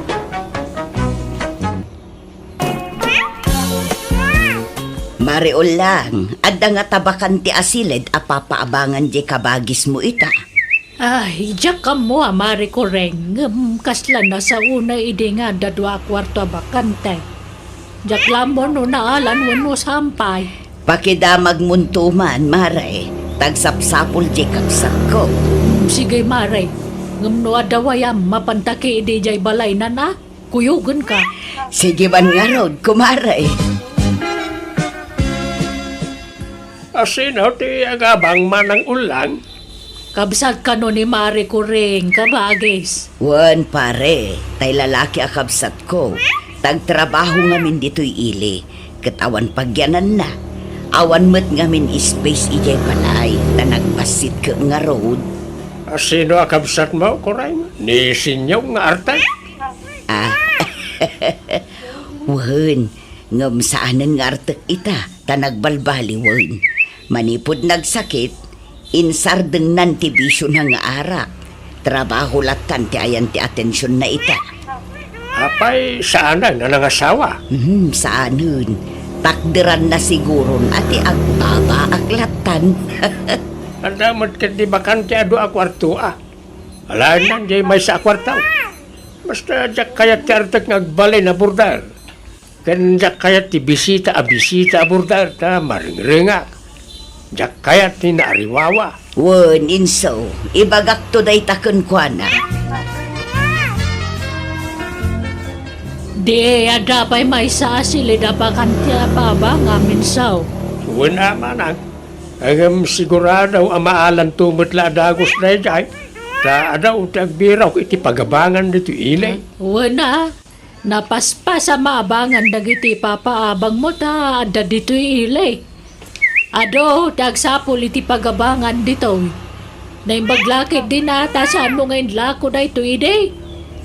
Mare Ullang, adda nga tabakan ti asiled a papaabangan diay kabagismo ita. Ay, diak ammo a, Mare Kureng, ngem kasla nasaona idi nga adda dua a kuarto a bakante. Diak la ammo no naalan wenno saan pay. Pakidamagmonto man, Mare. Ta agsapsapul diay kabsatko. Hmm, sige, Mare. Ngem no adda wayam, mapanta ketdi idiay balaynan a? Kuyogenka. Sige man ngarud, kumare. Asino ti agabang, Manang Ullang? Kabsat kano ni Mare Kuring, kabagis? Wen, pare, tay lalaki a kabsatko. Tagtrabaho ngamin ditoy ili, ket awan pagyananna. Awan met ngamin space idiay balay, ta nagbassit ket ngarud. A, sino a kabsatmo, Kuring? Ni Sinyong nga Artek? Ah, wen, ngem saanen nga Artek ita, ta nagbalbaliwen. Manipud nagsakit, insardengnan ti bisiona nga arak. Trabaho lattan ti ayan ti atensionna ita. Apay, saanen a nangasawa? Hmm, saanen. Takderanna siguron a ti agbabaak lattan. Adda met ketdi bakante a dua a kuarto a. Alaennan diay maysa a kuarto. Basta diak kayat ti Artek nga agbalin a border. Ken diak kayat ti bisita a bisita a border ta maringrengak. Diak kayat ti naariwawa. Wen, inso, ibagakto dayta kenkuana. Di adda pay maysa a silid a bakante a pabangam, inso? Wen a, manang. Ngem sigurado a maalanto met la a dagus daydiay, ta adu ti agbirok iti pagabangan ditoy ili. Wen a, napaspas a maabangan dagiti papaabangmo ta adda ditoy ili. Adu ti agsapul iti pagabangan ditoy. Naimbag la ketdin a ta saanmo nga inlako daytoy idi.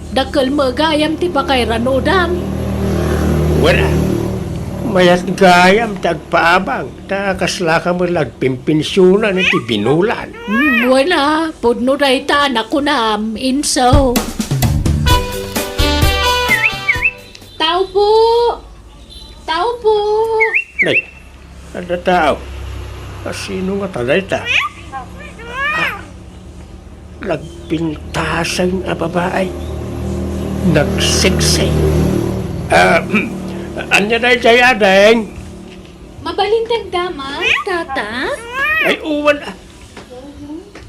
Dakkel met gayam ti pakairanudam. Wen a, mayat gayam ti agpaabang, ta kaslaka met la agpinpensionan iti binulan. Hmm, wen a, pudno dayta a nakunam, inso. Tao po! Tao po! Nay, adda tao. A, sino ngata dayta? Ah, nagpintaseng a babai. Nagseksi. Ah, ania daydiay, ading? Mabalin ti agdama, tata? Ay, uwan, ah.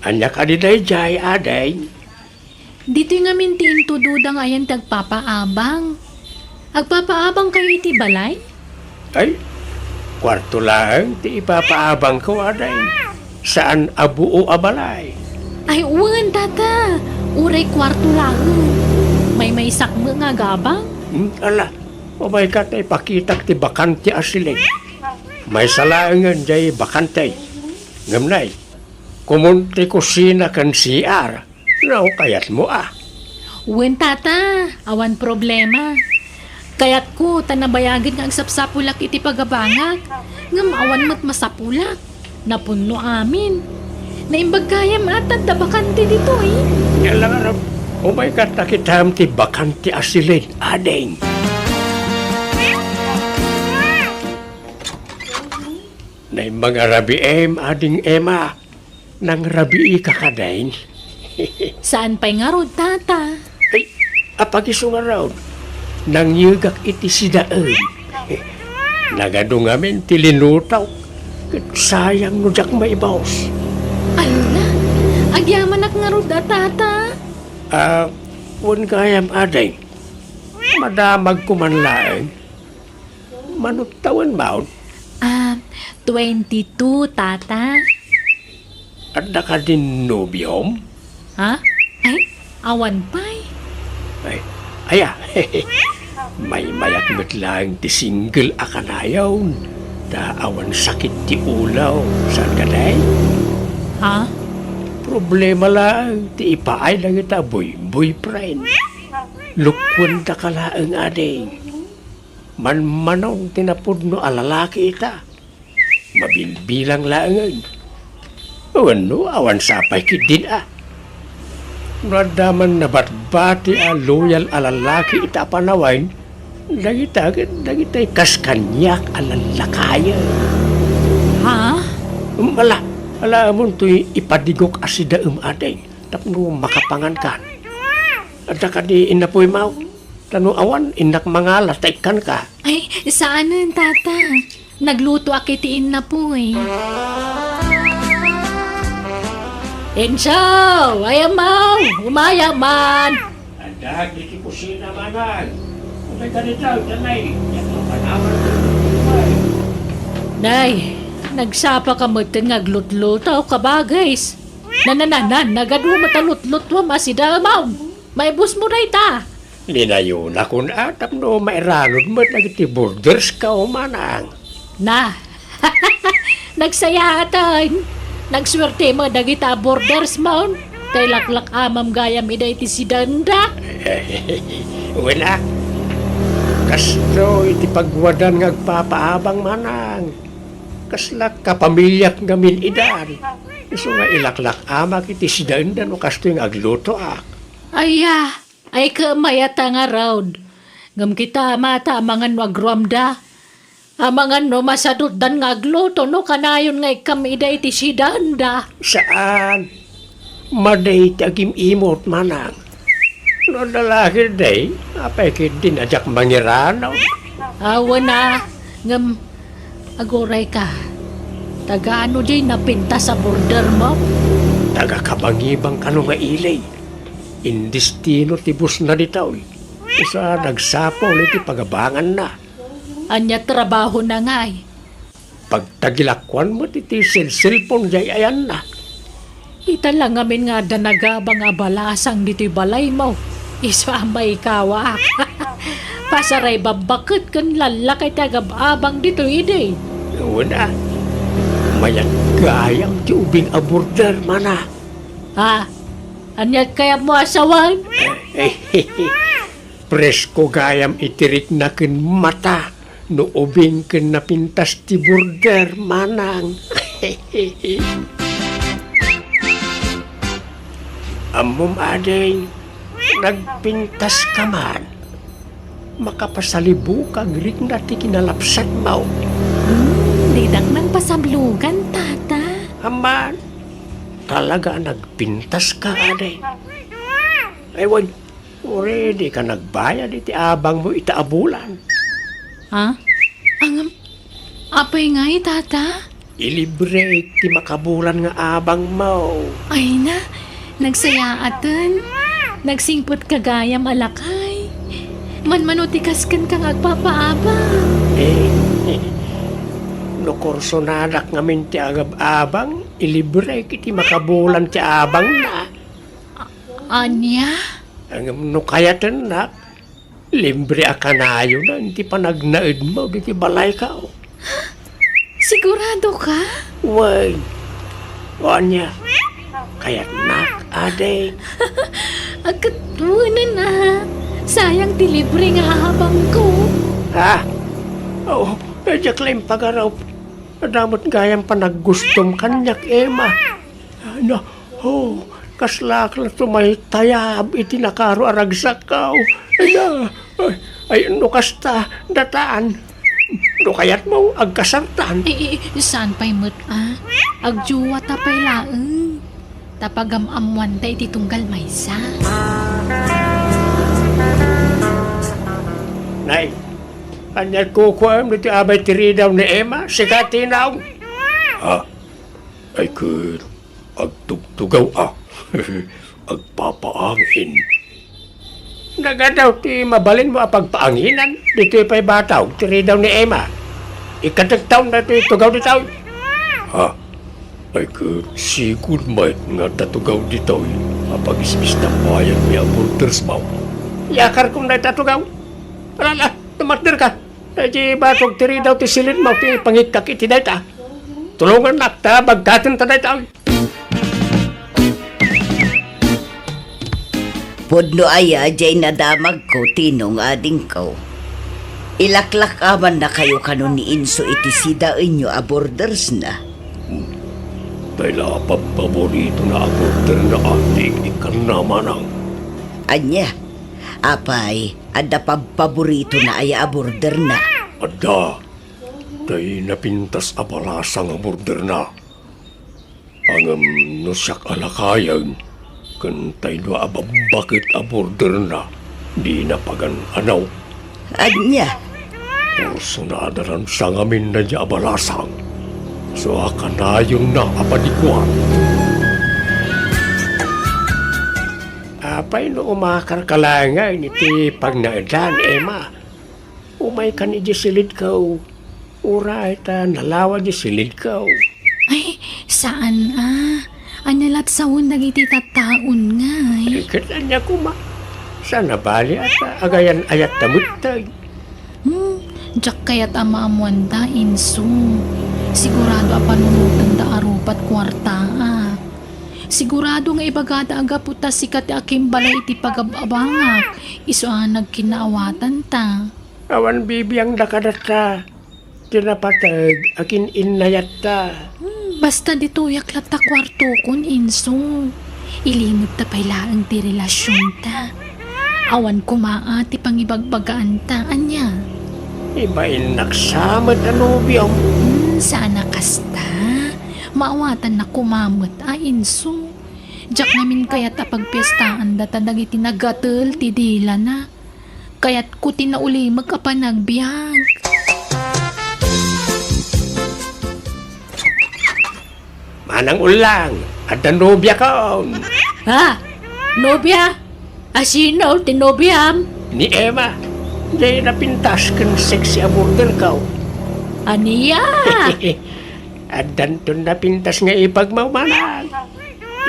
Ania kadi daydiay, ading? Ditoy ngamin ti intudoda nga ayan ti agpapaabang. Agpapaabangkayo iti balay? Ay, kuarto laeng ti ipapaabangko, ading. Saan a buo a balay. Ay, wen, tata. Uray kuarto laeng. Maymaysak met nga agabang. Hmm, ala, umayka ta ipakitak ti bakante a silid. Maysa laengen diay bakante. Ngem nay, komon ti kusina ken C R. No kayatmo a. Wen, tata, awan problema. Kayatko ta nabayagen nga agsapsapulak iti pagabangak, ngem awan met masapulak. Napunno amin. Naimbag gayam a ta adda bakante ditoy. Ania la ngarud, umayka ta kitam ti bakante a silid, ading. Naimbag a rabiim, ading Emma. Nangrabiika kadi? Saan pay ngarud, tata? Ay, apagiso ngarud, nangyegak iti sidaem. Nagadu ngamin ti linutok, ket sayang no diak maibus. Ala, agyamanak ngarud a, tata? Ah, wen gayam, ading. Madamagko man laeng. Mano tawenmo? Ah, twenty-two, tata. Adda kadin nobiom? Ha? Ay, awan pay. Ay, aya. Maymayak met laeng ti single a kanayon. Ta awan sakit ti ulo. Saan kadi? Ha? Problema laeng ti ipaay dagita boy-, boyfriend. Lukkuendaka laeng, ading. Manmanon ti napudno a lalaki ita. Mabilbilang laengen. Wenno, awan sapay ketdin a. No adda man nabatbati a loyal a lalaki ita a panawen, dagita ket dagitay kas kaniak a lallakayen. Ha? Ala, ala, amontoy ipadigok a sidaem, ading, tapno makapangankan. Adda kadi innapoymo? Ta no awan, innak mangala ta ikkanka. Ay, saanen, tata. Naglutoak iti innapoy. Inso! Ay, amaw! Umayam man! Adda iti kusina, manang. Umayka dita, tanay. Diak mapanawan. Nay, nagsapaka metten nga aglutluto, kabagis. Na, na, na, na, nagadu met a lutlutwam a sidaem. Maibusmo dayta. Linayonakon a tapno mairanod met dagiti bordersko, manang. Na, nagsayaaten. Nagsuerte met dagita a bordersmon. Ta ilaklak-amam gayam ida iti sidaenda. Wen a, kastoy ti pagwadan nga agpapaabang, manang. Kasla kapamiliak ngamin idan. Isu nga ilaklak-amak iti sidaenda no kastoy nga aglutoak. Aya, ay, ket mayat a ngarud. Ngem kita, mata, amangan no agruamda. Amangan no masadutdan nga agluto no kanayon nga ikkam ida iti sidaenda. Saan. Madi ti agim-imot, manang. No adda lakay, apay ketdin a diak mangiranod? Awan a, ngem agurayka. Taga ano diay napintas a bordermo? Taga Kabangibang kano nga ili. Indistino ti busna ditoy. Isu a nagsapul iti pagabanganna. Ania trabahona ngay? Pagtagilakuan met iti selselpon diay ayanna. Ita la ngamin nga adda nagabang a balasang ditoy balaymo. Isu a maikawaak. Pasaray babbaket ken lallakay ti agab-abang ditoy idi. Wen a, mayat gayam ti ubing a border, mana. Ha? Ania ti kayatmo a sawen? Eh, presko gayam iti rikna ken mata no ubing ken napintas ti border, manang. Ammom, ading, nagpintaska man. Makapasalibukag rikna ti kinalapsatmo. Hmm, didak nagpasablugan, tata. Amman, talaga a nagpintaska, ading. Ay, wen, Uray dika nagbayad iti abangmo ita a bulan. Ha? Ngem, apay ngay, tata? Ilibrek ti makabulan nga abangmo. Ay na, nagsayaaten. Nagsingpetka gayam a lakay. Manmano ti kaskenka nga agpapaabang. Eh, no kursonadak ngamin ti agab-abang, ilibrek iti makabulan ti abangna. Ania? Ngem no kayatennak, libre a kanayonan ti panagnaedmo ditoy balayko. Siguradoka? Wen. O ania? Kayatnak, ading. Agkatwenen a. Sayang ti libre nga abangko. Ha? O, diak la impagarup. Adda met gayam panaggustom kaniak, Emma. Na, oh, kaslaak la tumaytayab iti nakaro a ragsakko. Ay, ay, ay, no kasta, datan. No kayatmo, agkasartan. Eh, eh, saan pay met, a? Agjuwata pay laeng. Ta pagam-ammoanta iti tunggal maysa. Nay, ania ti kukuam ditoy abay ti ridaw ni Emma? Sika ti naong. Ha? Ay ket, agtugtugaw a. Agpapaangin. Nagadaw ti mabalinmo a pagpaanginan ditoy pay batog ti ridaw ni Emma. Ikkatektaon daytoy tugaw ditoy. Ha? Ay ket, sigud met nga adda tugaw ditoy a pagisbistapayan ni a bordersmo. Iyakarkon dayta tugaw. Alala, tumakderka. Daydi batog ti ridaw ti silidmo ti pangikkak iti dayta. Tulongannak ta bagkaten ta dayta. Pudno aya diay nadamagko, Tinong, adingko. Ilaklak-amannakayo kano ni Inso iti sidaenyo a bordersna? Tay la a pabpaboritona a borderna, ading, ikkanna, manang. Ania? Apay, adda pabpaboritona aya a borderna? Adda. Tay napintas a balasang a borderna. Ngem no siak a lakayen, ken tay dua a babbaket a borderna, dina pagan-anaw. Ania? Kursonadan sa ngamin daydi a balasang. Isu a kanayonna a padiguan. Apay no umakarka laengen iti pagnaedan, Emma? Umaykan idiay silidko. Uray ta nalawa diay silidko. Ay, saan a. Ania lat sawen dagiti tattaon ngay? Ay, ket ania koma? Saan a bali a ta agayan-ayatta metten. Hmm, diak kayat a maammoanda, inso. Sigurado a panunotenda a rupat kuartaak. Sigurado nga ibagada a gapu ta sika ti akimbalay iti pagab-abangak, isu a nagkinnaawatanta. Awan bibiangda kadatta. Ti napateg a kin-innayatta. Hmm, basta ditoyak latta kuartokon, inso. Ilimedta pay laeng ti relasionta. Awan koma a ti pangibagbagaanta, ania? Ibainnak sa met a nobiom. Hmm, saan a kasta. Maawatannak koma met a, inso. Diak ngamin kayat a pagpiestaanda ta dagiti nagatel ti dilana. Kayatko ti naulimek a panagbiag. Manang Ullang, adda nobiakon. Ha? Nobia? A sino ti nobiam? Ni Emma. Jay napintas ken sexy a borderko. Ania? Addanton napintas nga ipagmawmanan.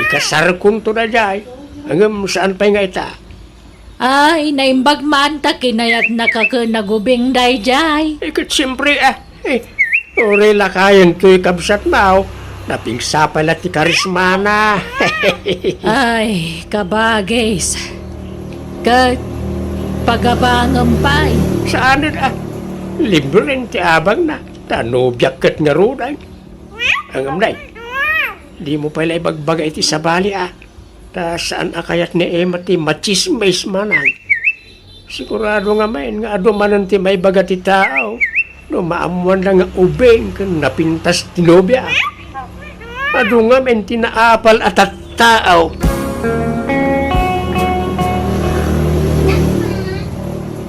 Ikasarkonto daydiay. Ngem saan pay nga ita? Ay, naimbag man ta kinayatnaka ken nagubing daydiay. Eh, ket siempre, ah, eh, uray lakayen toy kabsatmo, napigsapay la ti karismana. Ay, kabagis. Ket pagabangem pay. Saanen, ah, libren ti abangna, ta nobiak ket ngaruden. Ngem, nay, dimo pay la ibagbaga iti sabali, ah. Ta saan a kayat ni Emma ti matsismis manang. Sigurado ngamin nga adu manen ti maibaga ti tao no maammoanda nga ubing ken napintas ti nobia. Adu ngamin ti naapal a tattao.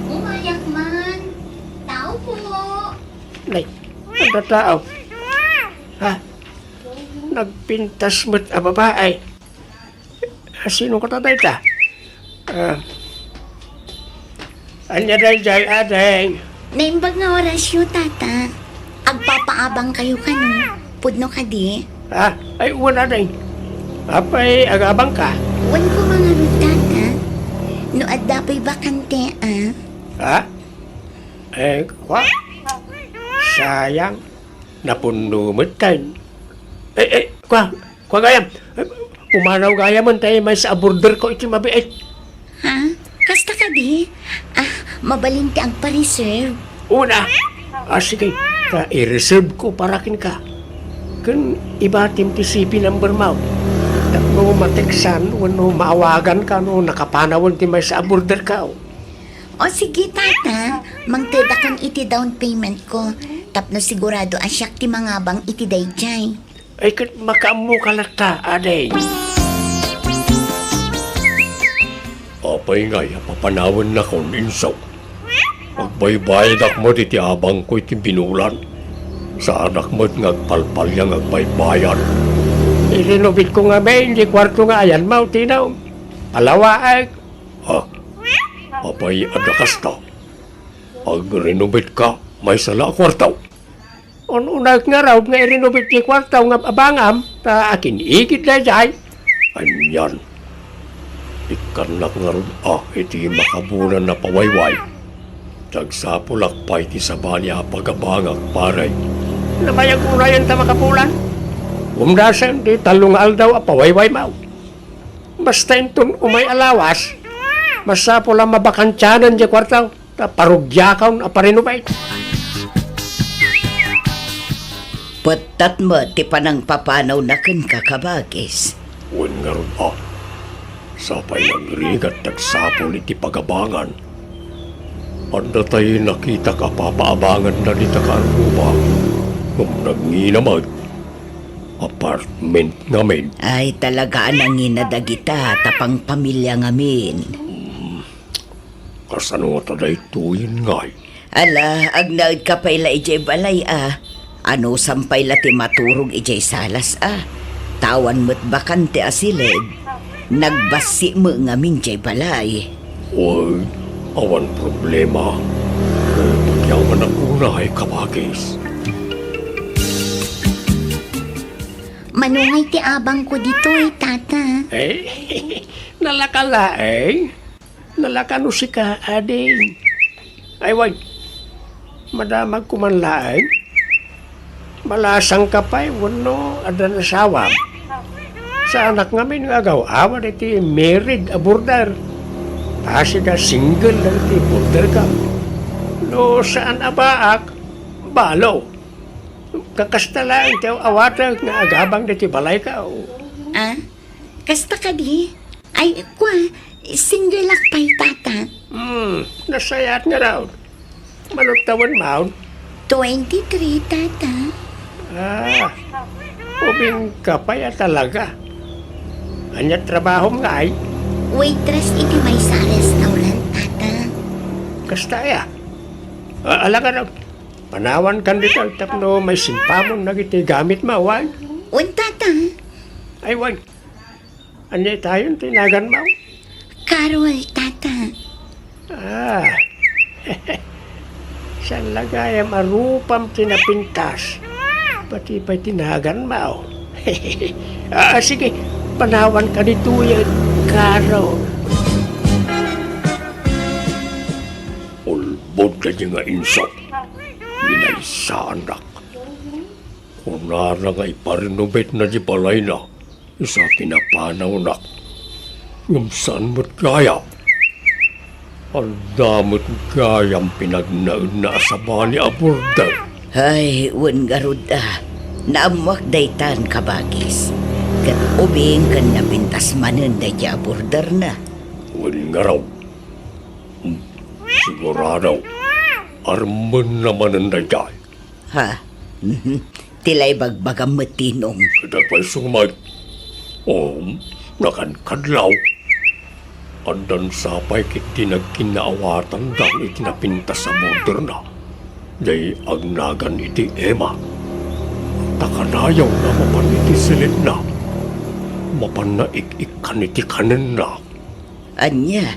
Umayak man. Tao po. Nay, adda tao. Ha? Nagpintas met a babae. Ah, sino kata dayta? Ah, ania daydiay, ading? Naimbag nga orasyo, tata. Agpapaabang kayo kano. Pudno kadi? Ah, ay, wen, ading. Apay, agabangka? Wen ko mangarud, tata. No adda pay bakante, ah. Ha? Eh, kwa? Sayang. Napunno metten. Eh, eh, kwa, kwa gayam. Eh, pumanaw gayamen ta maysa a borderko iti mabiit. Ha? Kasta kadi? Ah, mabalin ti agpa-reserve. Una. Ah, sige. Ta i-reserve ko para kenka. Ken ibatim ti C P number mo. Tapno mateksan wenno maawaganka no nakapanawen ti maysa a borderko. O sige, tata, mangtedakon iti down payment ko, tapno sigurado a siak ti mangabang iti daydiay. Ay, ket makaammoka latta, ading. Apay ngay a papanawennakon, inso? Agbaybayadak met iti abangko iti binulan. Saanak met nga agpalpalian nga agbaybayad. Irenovate ko ngamin ti kuarto nga ayanmo, Tino. Alawaek. Ha? Apay adda kasta? Agrenovate ka, maysa la a kuarto? Un-unaek ngarud nga i-renovate ti kuarto nga abangam, ta akin-igid daydiay. Anian? Ikkannak ngarud a iti makabulan a pawayway. Agsapulak pay ti sabali a pagabangak, pare. Nabayag unayen ta makabulan? Umdasen ti tallo nga aldaw a pawaywaymo. Basta inton umay a lawas, masapul a mabakantianan diay kuarto, ta parugiakon a parinubay. Pettat met ti panangpapanawna kenka, kabagis. Wen ngarud a, sapay nga agrigat ti agsapul iti pagabangan. Adda tay nakitak a papaabanganna dita kaarruba, ngem nagngina met. Apartment ngamin. Ay, talaga a nangina dagita ta pangpamilia ngamin. Hmm. Kasano ngata daytoyen ngay? Ala, agnaedka pay la idiay balay a. Anusam pay la ti maturog idiay salas a. Ta awan met bakante a siled. Nagbassi met ngamin diay balay. Oy, awan problema. Eh, pagyamanak unay, kabagis. Manungay ti abangko ditoy, Tata. Eh, nalaka laeng. Nalaka no sika, ading. Ay, wen. Madamagko man laeng. Malasangka pay wenno addan asawam? Saanak ngamin nga agaw-awat iti married a border. Pasig a single dagiti borderkam. No saan a baak, balo. Kakasta laeng ti aw-awatek nga agabang ditoy balaykaw. Ah? Kasta kadi? Ay, kua, single ak pay, Tata. Hmm, nasayaat ngarud. Mano tawenmon? Twenty-three, Tata. Ah, ubingka pay a talaga. Ania trabahom ngay? Waitress iti maysa a restaurant, Tata. Kasta aya? Ah, ala ngarud. Panawankan dita tapno maisimpamon dagiti gamitmo, wen? Wen, Tata. Ay, wen. Ania itayon ti naganmo? Carol, Tata. Ah. Saan la gayam a rupam ti napintas? Pati pay ti naganmo. Ah, sige, panawanka ditoyen, Carol. Ulbod daydi nga inso. Minaysaanak. Kunana nga iparenovate na di balayna, isu a pinapanawnak. Ngem saan met gayam? Adda met gayam pinagnaedna a sabali a border. Ay, wen ngarud a. Naammoak daytan, kabagis. Ket ubing ken napintas manen daydi a borderna. Wen ngarud. Hmm, sigurado. Armenna manen daydiay. Ha? Mhm. Ti la ibagbagam met, Tinong. Kadagpay sumay. Um, nakankadlaw. Addan sapay ket ti nagkinnaawatan dagiti napintas a borderna. Jay agnagan iti Emma. Ta kanayon a mapan iti silitna. Mapanna ik-ikkan iti kanenna. Ania?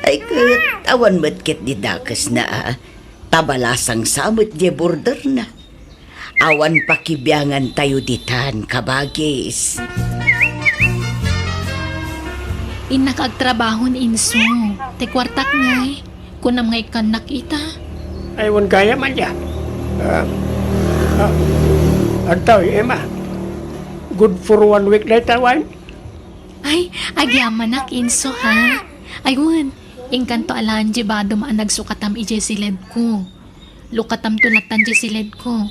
Ay ket, awan met ket di dakesna a. Ta balasang sa met di borderna. Awan pakibiangan tayo ditan, kabagis. Innak agtrabaho ni Inso. Ti kuartak ngay, kunam nga ikkannak ita. Ay, wen gayam aya. Ah, ah, adtoy, Emma. Good for one week dayta, wen? Ay, agyamanak, Inso, ha? Ay, wen, inkanto alaen di badom a nagsukatam idiay siledko. Lukatamto lattan di siledko.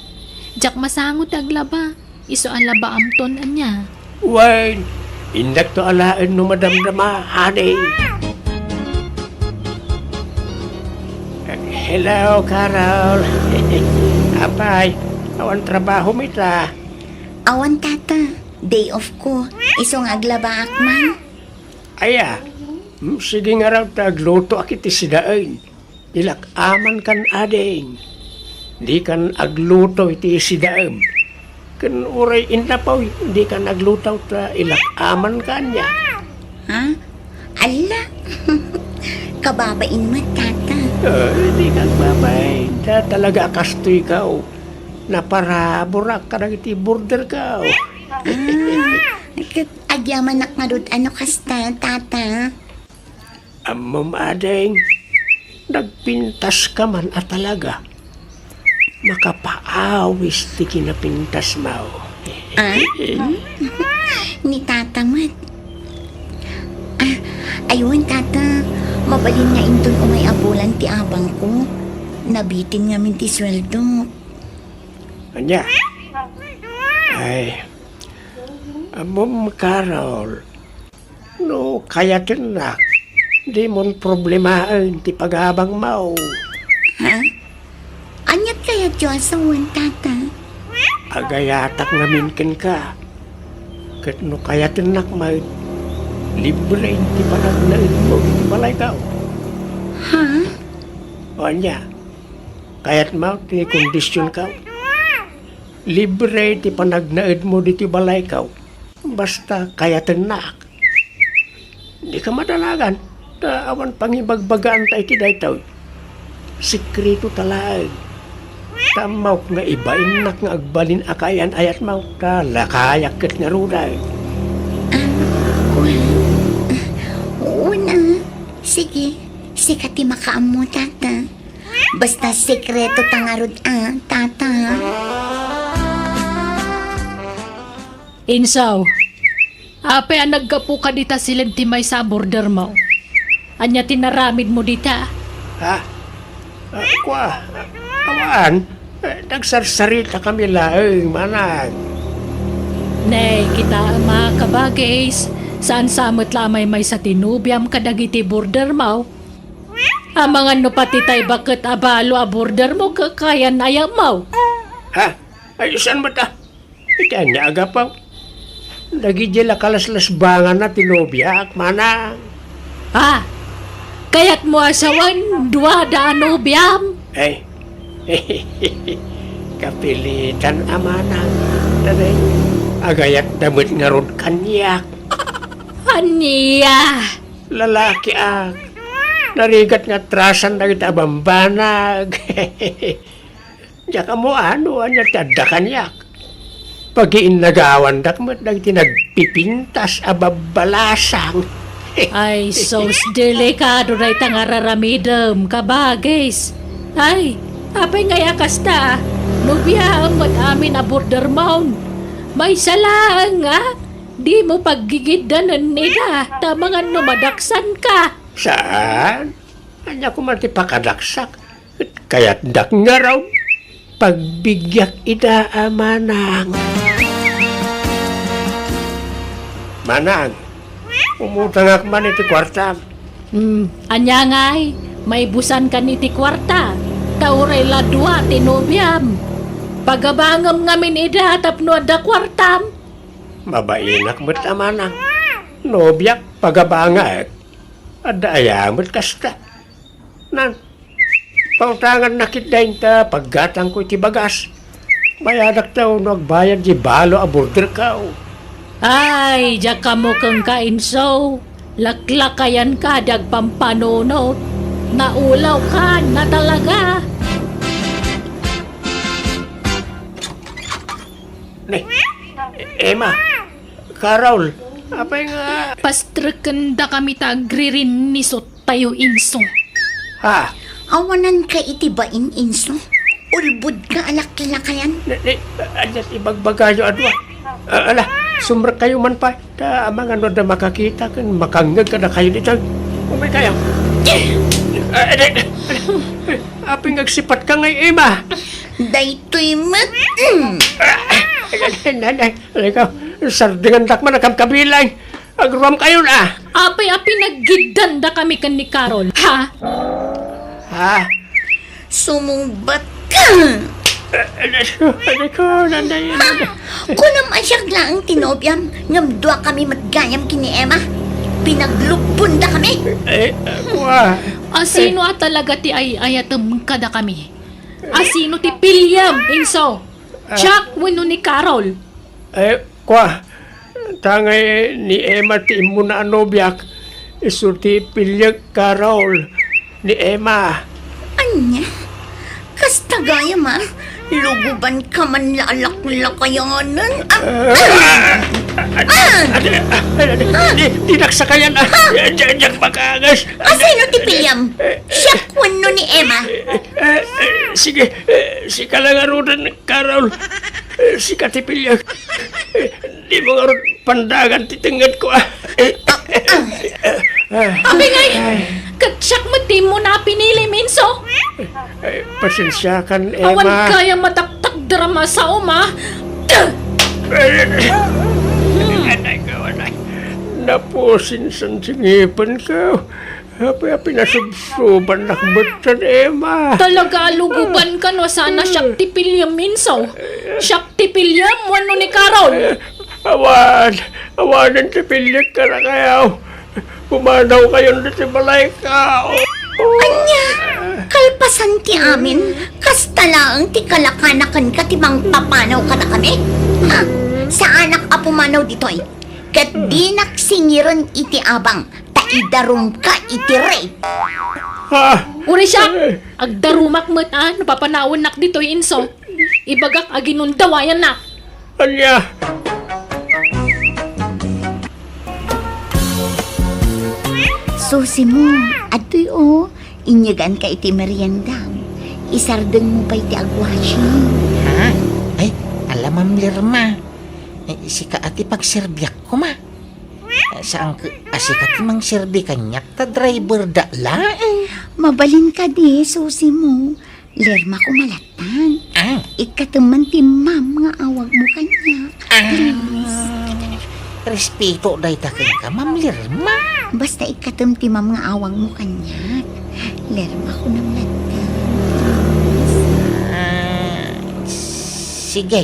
Diak masango ti aglaba. Isu a labaamton ania. Wen, indakto alaen no madamdama, honey. Hello, Carol. Apay, awan trabahom ita? Awan, Tata. Day off ko. Isu nga aglabaak man. Aya, mm, sige ngarud ta aglutoak iti sidaen. Ilak-amankan, ading. Dikan agluto iti sidaem. Ken uray innapoy, dikan agluto ta ilak-amankan aya. Ha? Alla! Kababain met, Tata. Ay, dikan babain. Ta talaga a kastoykaw. Naparaburak kadagiti borderkaw. Ah, ket agyamanak ngarud a no kasta, Tata. Ammom, ading, nagpintaska man a talaga. Makapaawis ti kinapintasmo. Ah? Ni Tata met. Ah, ay wen, Tata. Mabalin nga inton umay a bulan ti abangko. Nabitin ngamin ti sueldok. Ania? Ay, ammom, Carol. No kayatennak, dimon problemaen ti pagabangmo. Ha? Aniat kayatyo a sawen, Tata? Agayatak ngamin kenka. Ket no kayatennak met, libre ti panagnaedmo iti balaykaw. Ha? O ania, kayatmo ti kondisionkaw? Libre ti panagnaedmo ditoy balaykaw. Basta kayatennak. Dika madanagan, ta awan pangibagbagaanta iti daytoy. Sekreto ta laeng. Ta ammok nga ibainnak nga agbalin a kaayan-ayatmo, ta lakayak ket ngaruden. Ah, kuan. Una, sige, sika ti makaammo, tata. Basta sekreto ta ngarud, a, tata. Insaw, apay a naggapuka dita silem ti maysa a bordermo? Ania ti naramidmo dita? Ha? Ah, kua, awan. Eh, nagsarsaritakami laeng, manang. Nay, kitaem a, kabagis, saan sa met la a maymaysa ti nobiam kadagiti bordermo? Amangan no pati tay baket a balo a bordermo kaayan-ayatmo. Ha? Ay, saan met a? Iti ania a gapu? Dagidi la kalaslasbanganna ti nobiak, manang. Ah, kayatmo a sawen duada a nobiam? Ay, kapilitan a manang. Agayatda met ngarud kaniak. Ania? Lalakiak. Narigat nga atrasan dagiti a bambanag. Diak ammo no ania ti adda kaniak. Pagiinnagawandak met dagiti nagpipintas a babbalasang. Ay, sus, delikado dayta nga ar-aramidem, kabagis. Ay, apay ngay a kasta? Nobiaem met amin a bordermon. Maysa laeng nga, dimo paggigiddanen ida, ta amangan no madaksanka. Saan? Ania koma ti pakadaksak? Kayatdak ngarud, pagbigiak ida a manang. Manang, umutangak man iti kuartam. Hmm, ania ngay? Maibusankan iti kuarta, ta uray la dua ti nobiam. Pagabangem ngamin ida tapno adda kuartam. Mabainak met a manang. Nobiak, pagabangek. Adda aya met kasta? Nan, pautangannak ida inta paggatangko iti bagas. Bayadakto no agbayad diay balo a borderko. Ay, diak ammo kenka, inso. Laklakayanka, di agpampanunot. Naulawkan a talaga. Ne, Emma, Carol, apay nga? Pastrekendakami ta agririnnisottayo, inso. Ha? Awananka iti bain, inso. Ulbodka a laklakayan. Ne, ne, ania ti ibagbagayo a dua? Ah, ala, sumrekkayo man pay. Ta amangan no adda makakita ken makangngeg kadakayo ditoy. Umaykayo. Ah, adi, adi. Apay nga agsipatka ngay, Emma? Daytoy met. Mm. Ah, adi, adi, adi. Ikaw, sardengandak man a kabkabilang. Agruamkayon, a. Apay a pinaggiddandakami ken ni Carol, ha? Ha? Sumungbatka! Anak ko, anak ko, nanay, nanay. Kunam a siak laeng ti nobiam, ngem duakami met gayam ken ni Emma. Pinaglukbondakami. Eh, kua. Asino a talaga ti ay-ayatem kadakami? Asino ti piliem, inso? Ah. Siak wenno ni Carol? Eh, kua, ta ngay ni Emma ti immuna a nobiak, isu ti piliek, Carol, ni Emma. Ania? Kasta gayam a? Lugubanka man la a laklakayanen. Ah! Ah! Adi, adi, adi, di, dinak sakayan, a. Ah! Di, di, diak makaangas. Asino ti piliam? Siak wenno ni Emma? Eh, eh, sige, eh, sika la ngaruden. Carol, eh, sika ti piliek. Eh, dimo ngarud pandagan ti tengngedko, a. Eh, eh, eh, eh, eh. Apay ngay, ket siak met ti immuna a pinilim, inso? Eh, pasensiakan, Emma. Awan gayam a taktakder a masaom, a. Eh, eh, eh, anay ko, anay. Napusinsan ti ngipenko. Apay a pinasubsobannak metten, Emma? Talaga a lugubanka no saan a siak ti piliem, inso. Siak ti piliem wenno ni Carol? Awan, awanen ti piliek kadakayo. Pumanawkayon ditoy balayko. Ania? Kalpasan ti amin, kasta laeng ti kalakana kenka ti mangpapanaw kadakami? Ha? Saanak a pumanaw ditoy. Ket dinak singiren iti abang, ta idarumka iti rape. Ah! Uray siak! Ay. Agdarumak met a no papanawennak ditoy inso. Ibagak a ginundawayannak. Ania? Susi mo, adtoy o, inyeganka iti meriendam. Isardengmo pay ti agwashing. Ha? Ay, ala, Ma'am Lerma. Ay, sika a ti pagserbiak koma. Saan ka, a sika ti mangserbi kaniak ta driver da laeng. Mabalin kadi, Susi mo. Lerma ko malatan. Ah. Ikkatem man ti ma'am nga awagmo kaniak. Ah. Please. Respeto dayta kenka, Ma'am Lerma. Basta ikkatem ti ma'am nga awagmo kaniak. Lerma ko nang lattan. Please. Ah, sige,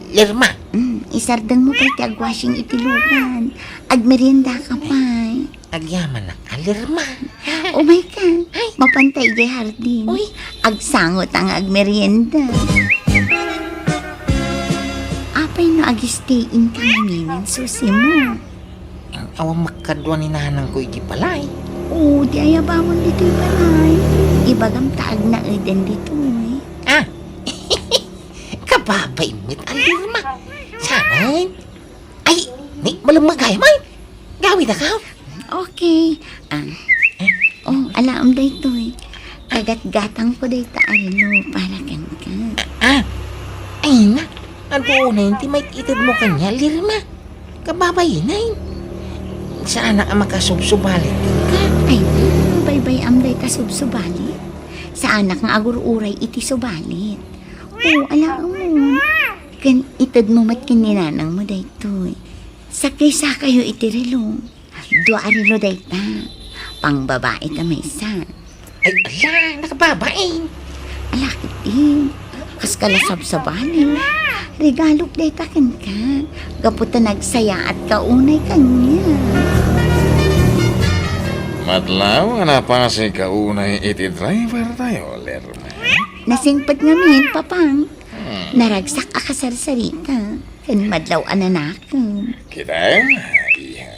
Lerma. Mm, isardengmo pay ti agwashing iti lugan. Agmeriendaka pay. Agyamanak a, Lerma. Umayka. Ay. Mapanta idiay hardin. Uy. Agsangota nga agmerienda. Apay no agistay-inka ngamin, Susi mo? Awan makadua ni nanangko iti balay. Oo, di ayabamon ditoy balay. Ibagam ta agnaeden ditoy. Ah! Kababain met a, Lerma. Saan? Ay, ni, malemmeg gayam, ay. Gawidaka. Okay. Ah. Oh, alaem daytoy. Kagatgatangko dayta a relo para kenka. Ah, ah. Ay na, adu unay ti maititedmo kaniak, Lerma. Kababain, ay. Saanak a makasubsubalit kenka. Ay na, baybay-am dayta subsubalit. Saanak nga agur-uray iti subalit. Oh, alaem. Ken itedmo met ken ni nanangmo daytoy. Sakrisakayo iti relo. Dua a relo dayta. Pangbabai ta maysa. Ay, ala, nakababai. Ala ketdi. Kas ka la sabsabali. Regalok dayta kenka. Gapu ta nagsayaatka unay kaniak. Matlaw nga napasenka unay iti driver tayo, Lerma. Nasingpet ngamin, Papang. Hmm. Naragsak a kasarsarita, ken madlaw a nanakem. Kita, iha.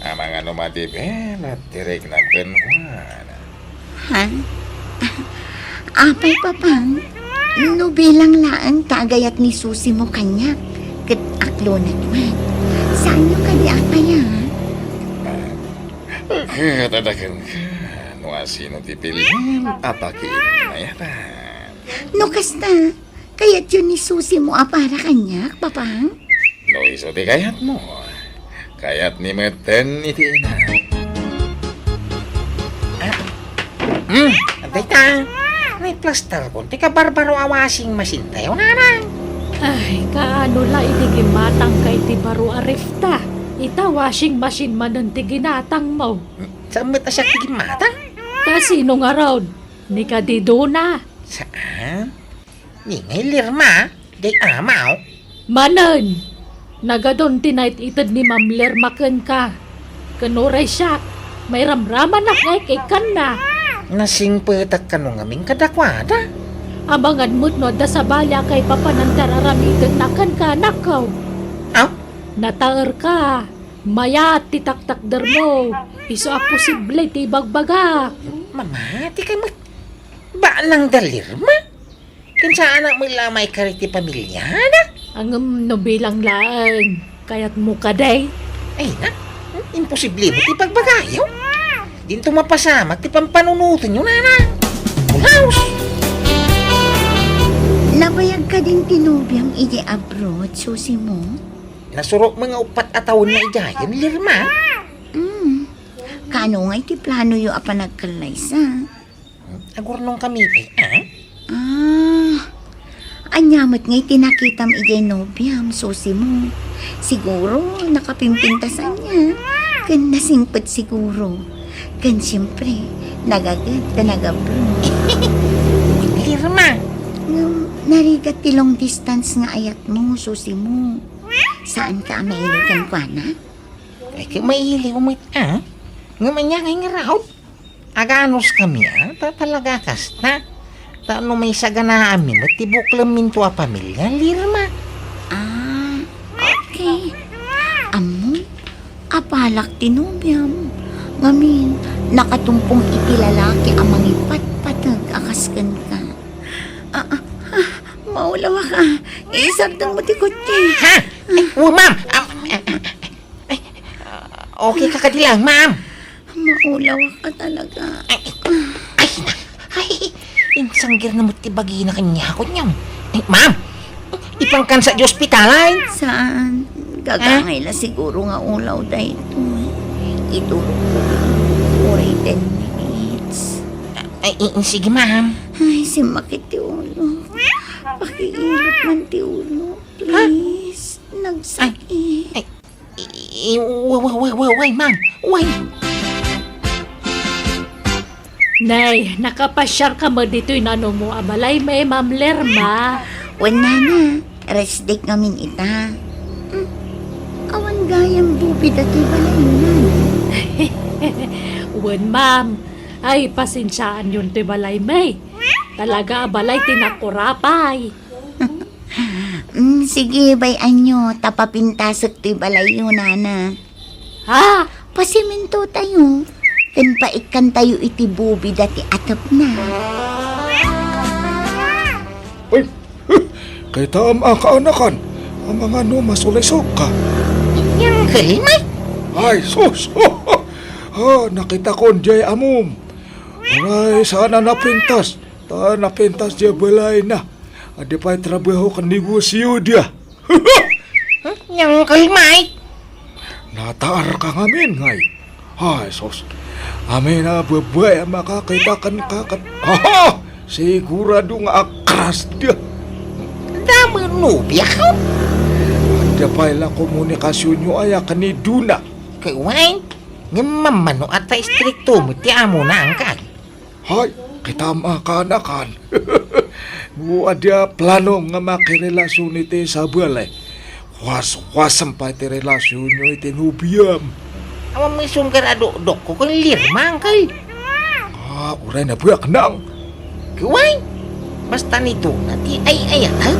Amangan no madiben a ti riknam kenkuana. Ha? Apay, Papang? No bilang laeng ta agayat ni Susi mo kaniak, ket aklonek met. Saanyo kadi a kayat? Ah, ket adda kenka, no asino ti piliam a pakiinmayatan. No kasta, kayatyo ni Susi mo a para kaniak, Papang? No isu ti kayatmo, kayatmi metten iti ina. Ah. Hmm, dayta. Naiplastarkon ti kabarbaro a washing machine tayo, nanang. Ay, kaano la iti gimatangka iti baro a refta? Ita washing machine manen ti ginatangmo. Hmm, saan met a siak ti gimmatang? Kasino ngarud? Ni kadi Dona? Saan? Ni ngay Lerma, day amaw. Manen, nagadun ti naited ni Ma'am Lerma kenka. Ken uray siak, mairamramanak nga ikkanna. Nasingpetak kano ngamin kadakuada. Amangan met no adda sabali a kaipapanan ti ar-aramidenna kenka, anakko. Aw? Nataerka, mayat ti taktakdermo. Isu a posible ti ibagbagak. Mamati ka met. Banang da Lerma? Ken saanak met la a maikari ti pamiliana? Ngem no bilang laeng, kayatmo kadi? Ay na, imposible met ti ibagbagayo. Dinto mapasamak ti pampanunotenyo, nana. Bulaos! Nabayag kadin ti nobiam idiay abroad, Susi mo? Nasurok met nga uppat a tawenna idiayen, Lerma. Mm. Kaano ngay ti planoyo a panagkallaysa? Agurnongkami pay, a? Ah, ania met ngay ti nakitam idiay nobiam, Susi mo? Siguro, nakapimpintas ania. Ken nasingpet siguro. Ken siempre, nagaget ta nagabro. Lerma! Ngem, narigat ti long distance nga ayatmo, Susi mo. Saanka a mailiw kenkuana? Ay, ket mailiw met, a? Ngem ania ngay ngarud? Aganuskami, a? Ta talaga kasta. Ta no maisaganaanmi met ti buklemminto a pamilia, Lerma. Ah, okay. Ammom, apalak ti nobiam. Ngamin, nakatumpong iti lalaki a mangipatpateg a kas kenka. Ah, ah, ah, maulawak. Isardengmo ti kotse. Ha? Ay, oh, ma'am. Ah, ah, ah, ay, ah, okay ka kadi lang, ma'am? Maulawak talaga. Ay, ay, ay, insanggir na mo ti bagina kaniak, kunyam. Ay, ma'am, ipangkan sa di ospital, ay? Saan? Gagangay la siguro nga ulaw daytoy. Itulog ko lang. Uray ten minutes. Ay, i-, sige, ma'am. Ay, simmakit ti ulo. Pakiilot man ti ulo, please. Nagsakit. Ay, i-, i-, wa-, wa-, wa-, wa-, why, ma'am? Why? Nay, nakapasiar ka met ditoy nano mo a balay, may Ma'am Lerma? Wen, nana, rest day ngamin ita. Hmm, awan gayam bubida ti balay, nana. Wen, ma'am. Ay, pasensiaanyon ti balay, may. Talaga a balay ti nakurapay. Mm, sige, bay-anyo, ta papintasek ti balayyo, nana. Ha? Pasimintotayo, ken paikkantayo iti bubida ti atepna. Uy, kita am a kaanakan, amangan no masulisok ka. Yang kalimay? Ay, sus! Ah, nakitakon diay amom. Uray, saan a napintas, ta napintas diay balayna. Adi pay trabaho ken negosio dia. Yang kalimay? Nataar ka ngamin, ngay. Ay, sus. Amin a babai a makakita kenka ket, aha! Sigurado nga akras dia. Damo nobia ka? Adi pay la komunikasionyo aya ken ni Dona. Kay wen, ngem mammano a ta istrikto met ti amona, angkal. Hay, kitam a kaanakan. No adi a plano nga makirelasion iti sabali, waswasem pay ti relasionyo iti nobiam. Awan may sunggar a dokdokko ken Lerma, angkal. Ah, uray na buyak nang. Kuway, basta ni Dona ti ay-ayat, ha?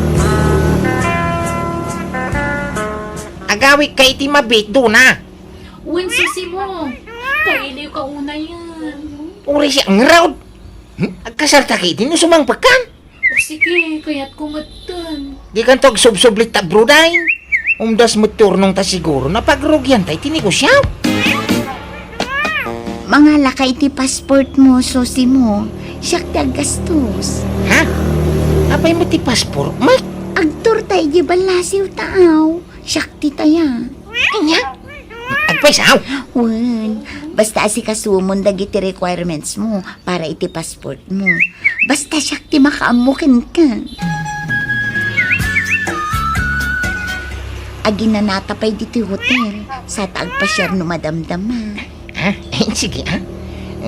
Agawid ka iti mabit, Dona. Wen, Susimo. Kailiw ka unayen. Uray siya ngarud. Hmm? Agkasarta ka iti no sumangpet kan? O sige, kayatko metten. Di kanto agsubsublit ta brudain. Umdas met ti urnong ta siguro napagrugian ta iti negosio. Mangala ka iti passport mo, Susimo. Siak ti aggastos. Ha? Apay met ti passport, Mike? Agtour ta iti ballasiw taaw. Siak ti taya. Ania? Agpayso? Wen, basta asikasumon dagiti requirements mo para iti passport mo. Basta siak ti makaammo kenka. Aginanata pay ditoy hotel, sa ta agpasiar no madamdama. Ah, eh, sige, ah.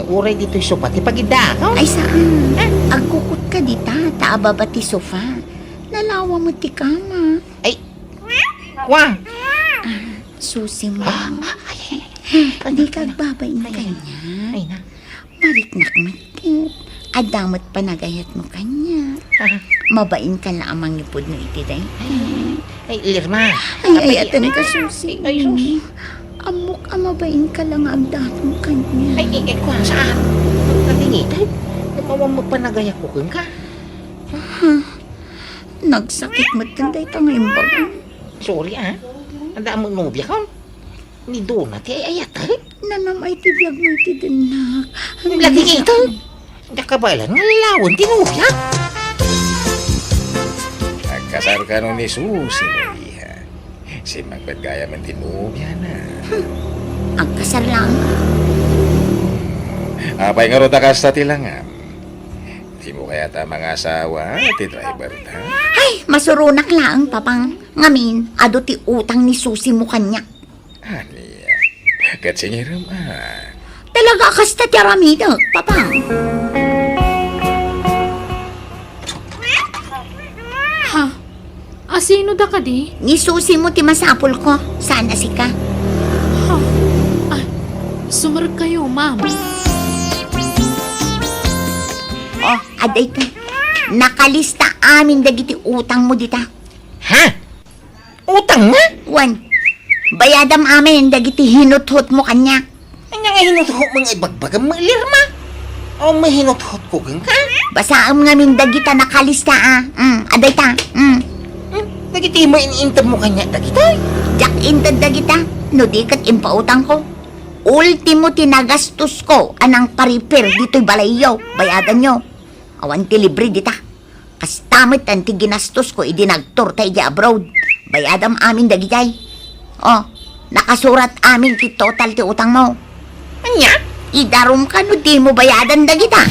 Uray ditoy sofa ti pagiddaak, oh. Ay, saan? Ah. Agkukutka dita, ta ababa ti sofa. Nalawa met ti kama. Ay, Wa! Ah, Susi mo. Ah, ay, ay, ay. Di ka agbabain kaniak. Ay, na. Mariknak met ket. Adda met panagayat mo kaniak. Ah. Mabain ka la a mangipudno iti dayta. Ay, ay, Lerma. Ay, ay, ayaten ka, Susi. Ay, sus. Ammok a mabain ka la nga agdaton kaniak. Ay, ay, ay, kua, saan? Nagdingit, ay. Awan met panagayat ko kenka. Ha? Nagsakit met ken dayta nga imbagam. Sorry, ah. Adda met nobiakon. Ni Dona ti ay-ayatek. Nanam-ay ti biag mo iti dennak. Lagi ita. Diak kabaelan nga lawen ti nobiak. Agkasar kano ni Susi, Maria. Simmakpet gayam ti nobiana. Agkasar lang. Apay ngarud a kasta ti langam? Dimo kayat a mangasawa ti driver ta? Ay, masuronak laeng, Papang. Ngamin, adu ti utang ni Susi mo kaniak. Ania? Ket singirem a. Talaga a kasta ti aramidek, Papang. Ha? A sino da kadi? Ni Susi mo ti masapulko, saan a sika. Ha? Ay, sumarek kayo, ma'am. Oh, adda ita. Nakalista amin dagiti utang mo dita. Ha? Utang nga? Wen, bayadam amin dagiti hinuthot mo kaniak. Ania nga hinuthot mo nga ibagbagam, Lerma? O, mahinuthot ko kenka? Basaem ngamin dagita nakalista, a. Mm, adayta. Mm. Hmm? Dagiti main-inted mo kaniak dagita? Diak inted dagita, no di ket impautangko. Ultimo ti nagastosko a nangparipir ditoy balayyo, bayadanyo. Awan ti libre dita. Kasta met ti ginastosko idi nagtourta idiay abroad. Bayadam amin dagijay. O, nakasurat amin ti total ti utangmo. Ania? Idarumka no dimo bayadan dagita.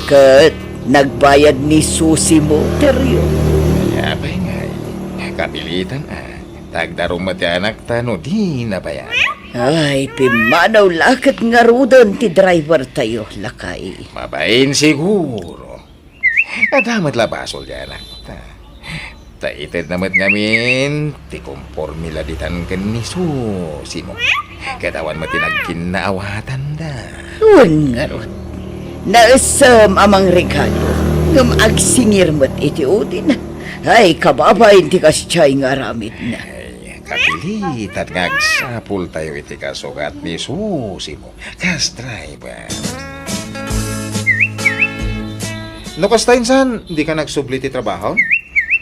Ket nagbayad ni Susimo, Terio. Apay ngay, kapilitan a. Ta agdarum met ti anakta no di nabayad. Ay, pimmanaw la ket ngaruden ti drivertayo, lakay. Mabain siguro. Adda met la basol ti anakta. Ta itedna met ngamin ti komporme la ditan ken ni Susimo. Ket awan met ti nagkinnaawatanda. Wen ngarud, naessem a mangregalo, ngem agsingir met iti udina. Ay, kababain ti kasdiay nga aramidna. Ay, kapilitan nga agsapultayo iti kasukat ni Susimo kas driver. No kasta, insan, dika nagsubli ti trabaho?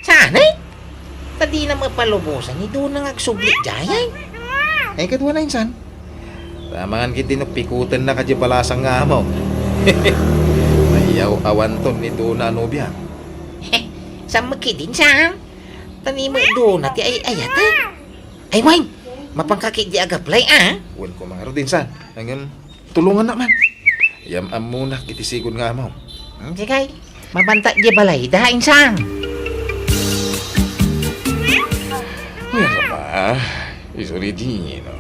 Saan, eh? Ta dina mapalubosan ni Dona nga agsubli diay, eh. Ay, kaduana, insan. Ta amangan ketdi no pikutennaka diay balasang nga amom. Mayaw-awanton ni Dona a nobia. Heh, saan met ketdin, insan? Ta ni met Dona ti ay-ayat, eh. Ay, wen, mapanka ketdi agaplay, a? Wen ko mangarud, insan. Ngem, tulongannak man. Yam-ammonak iti sigud nga amom. Hmm, sige. Mabanta diay balayda, insan. Wen, ama, isu ni Gino.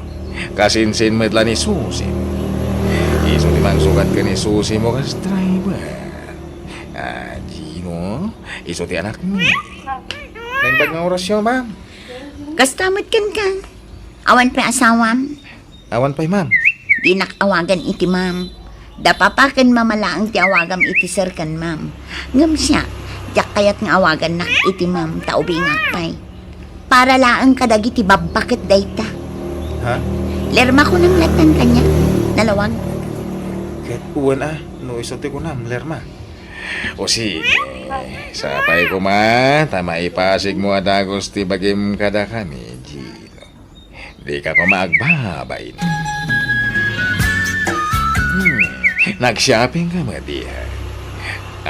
Kasinsin met la ni Susimo. Isu ti mangsukat ken ni Susimo kas driver. A, Gino, isu ti anakmi. Naimbag nga orasyo, ma'am. Kasta met kenka. Awan pay asawam? Awan pay, ma'am. Dinak awagan iti ma'am. Da papa ken mama laeng ti awagam iti sir ken ma'am. Ngem siak, diak kayat nga awagannak iti ma'am ta ubingak pay. Para laeng kadagiti babba ket dayta. Ha? Lerma kunam lattan kaniak. Nalawag. Ket wen a, no isu ti kunam, Lerma. O sige, sapay koma ta maipasigmo a dagus ti bagim kadakami, Gino. Dika koma agbabain. Hmm, nag-shopping ka met, di, ha?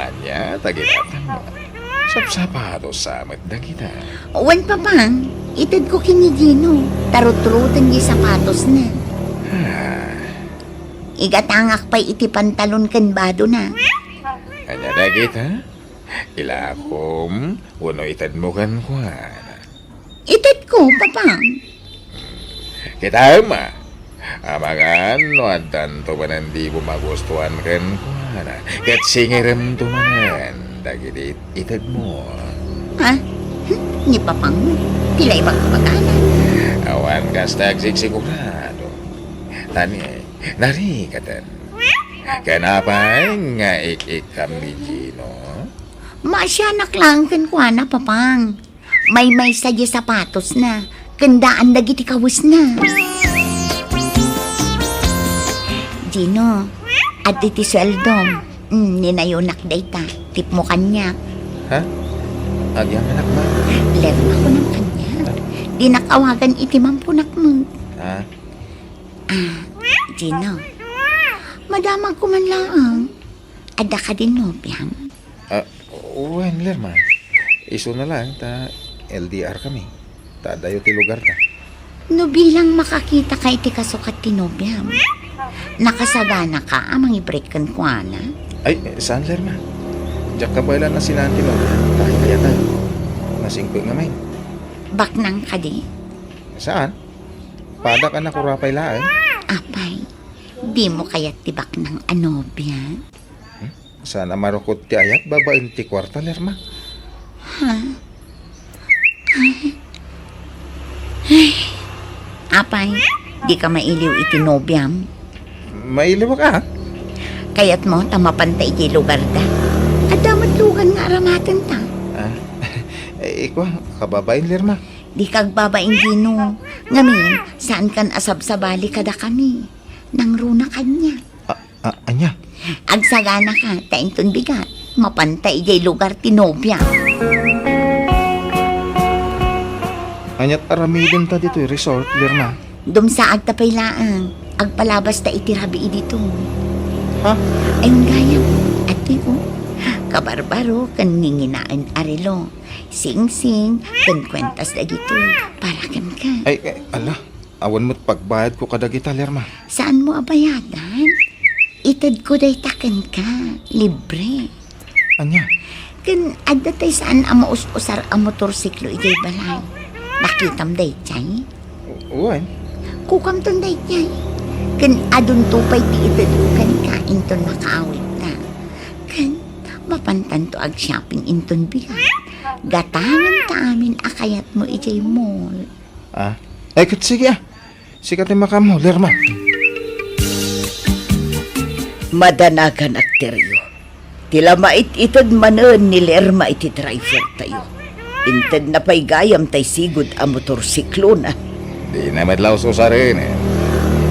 Ania, ta ginatangmo. Sapsapatos sa met dagita. Wen, Papang, itedko ken ni Gino, ta rutruten diay sapatosna. Ah. Igatangak pay iti pantalon ken badona. Ania dagita? Ilakom, wenno itedmo kenkuana? Itedko, Papang. Kitaem a, amangan no addanto manen dimo magustuan kenkuana, ket singiremto manen dagiti itedmo. Ha? Hmm, ni Papang, ti la ibagbagana. Awan kasta agsigsigurado. Ta ni, narikaten. Ken apay nga ik-ikkam ni Gino? Maasianak laeng kenkuana, Papang. Maymaysa diay sapatosna, ken daan dagiti kawesna. Gino, adda ti sueldom. Mm, ninayonak dayta. Tipmo kaniak. Ha? Agyamanak, ma? Lerma kunam kaniak. Dinak awagan iti ma'am kunak met. Ha? Ah, Gino. Madamagko man laeng. Adda kadin nobiam? Ah, wen, Lerma. Isuna laeng ta L D R kami. Ta adayo ti lugarta. No bilang makakitaka iti kasukat ti nobiam, nakasaganaka a mangibreak kenkuana? Ay, saan, Lerma. Diak kabaelan a sinaan ti nobia. Ta ay kayatan. Nasingpet nga main. Baknang kadi? Saan? Padak a nakurapay laeng. Apay, dimo kayat ti baknang a nobia? Hmm? Saan a marukod ti ayat babaen ti kuarta, Lerma? Ha? Ay. Apay, dika mailiw iti nobiam? Mailiwak a? Kayatmo ta mapanta iti lugarda? Adda met lugan nga aramatenta. Ah, eh, ikua, kababain, Lerma. Dika agbabain, Gino. Ngamin, saankan a sabsabali kadakami. Nangruna kaniak. A-, a-, ania? Agsaganaka, ta inton bigat, mapanta idiay lugar ti nobia. Aniat aramidenta ditoy resort, Lerma? Dumsaagta pay laeng. Agpalabasta iti rabii ditoy. Ha? Ay, gayam. Adtoy, o. Kabarbaro ken nginginaen a relo. Singsing ken kuentas dagitoy para kenka. Ay, ay, ala. Awan met pagbayadko kadagita, Lerma. Saanmo a bayadan? Itedko dayta kenka. Libre. Ania? Ken adda tay saan a maus-usar a motorsiklo idiay balay. Nakitam daydiay? Wen. Kukamton daydiay. Ken adunto pay ti itedko kenka inton makaawidta. Ken mapantanto ag-shopping inton bigat. Gatanganta amin a kayatmo idiay mall. Ah? Ay, ket sige, ah. Sika ti makaammo, Lerma. Madanaganak, Terio. Ti la mait-ited manen ni Lerma iti driver tayo. Intedna pay gayam tay sigud a motorsiklona. Dina met la us-usaren.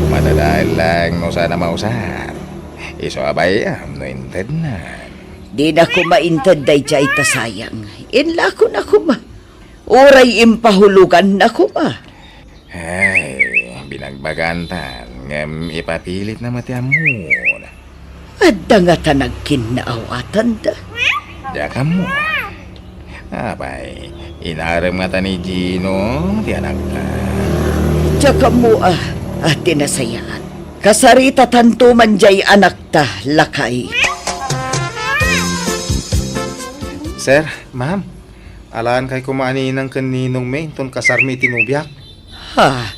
Madadael lang no saan a mausar. Isu a bay-am no intedna. Dina koma inted daydiay ta sayang. Inlakona koma. Uray impahuloganna koma. Ay, binagbagantan, ngem ipapilitna met ti ammona. Adda ngata nagkinnaawatanda? Diak ammo. Apay, inarem ngata ni Gino ti anakta? Diak ammo a, a ti nasayaat. Kasaritatanto man diay anakta, lakay. Sir, ma'am, alaankay koma a ninang ken ninongmi inton kasarmi iti nobiak. Ha?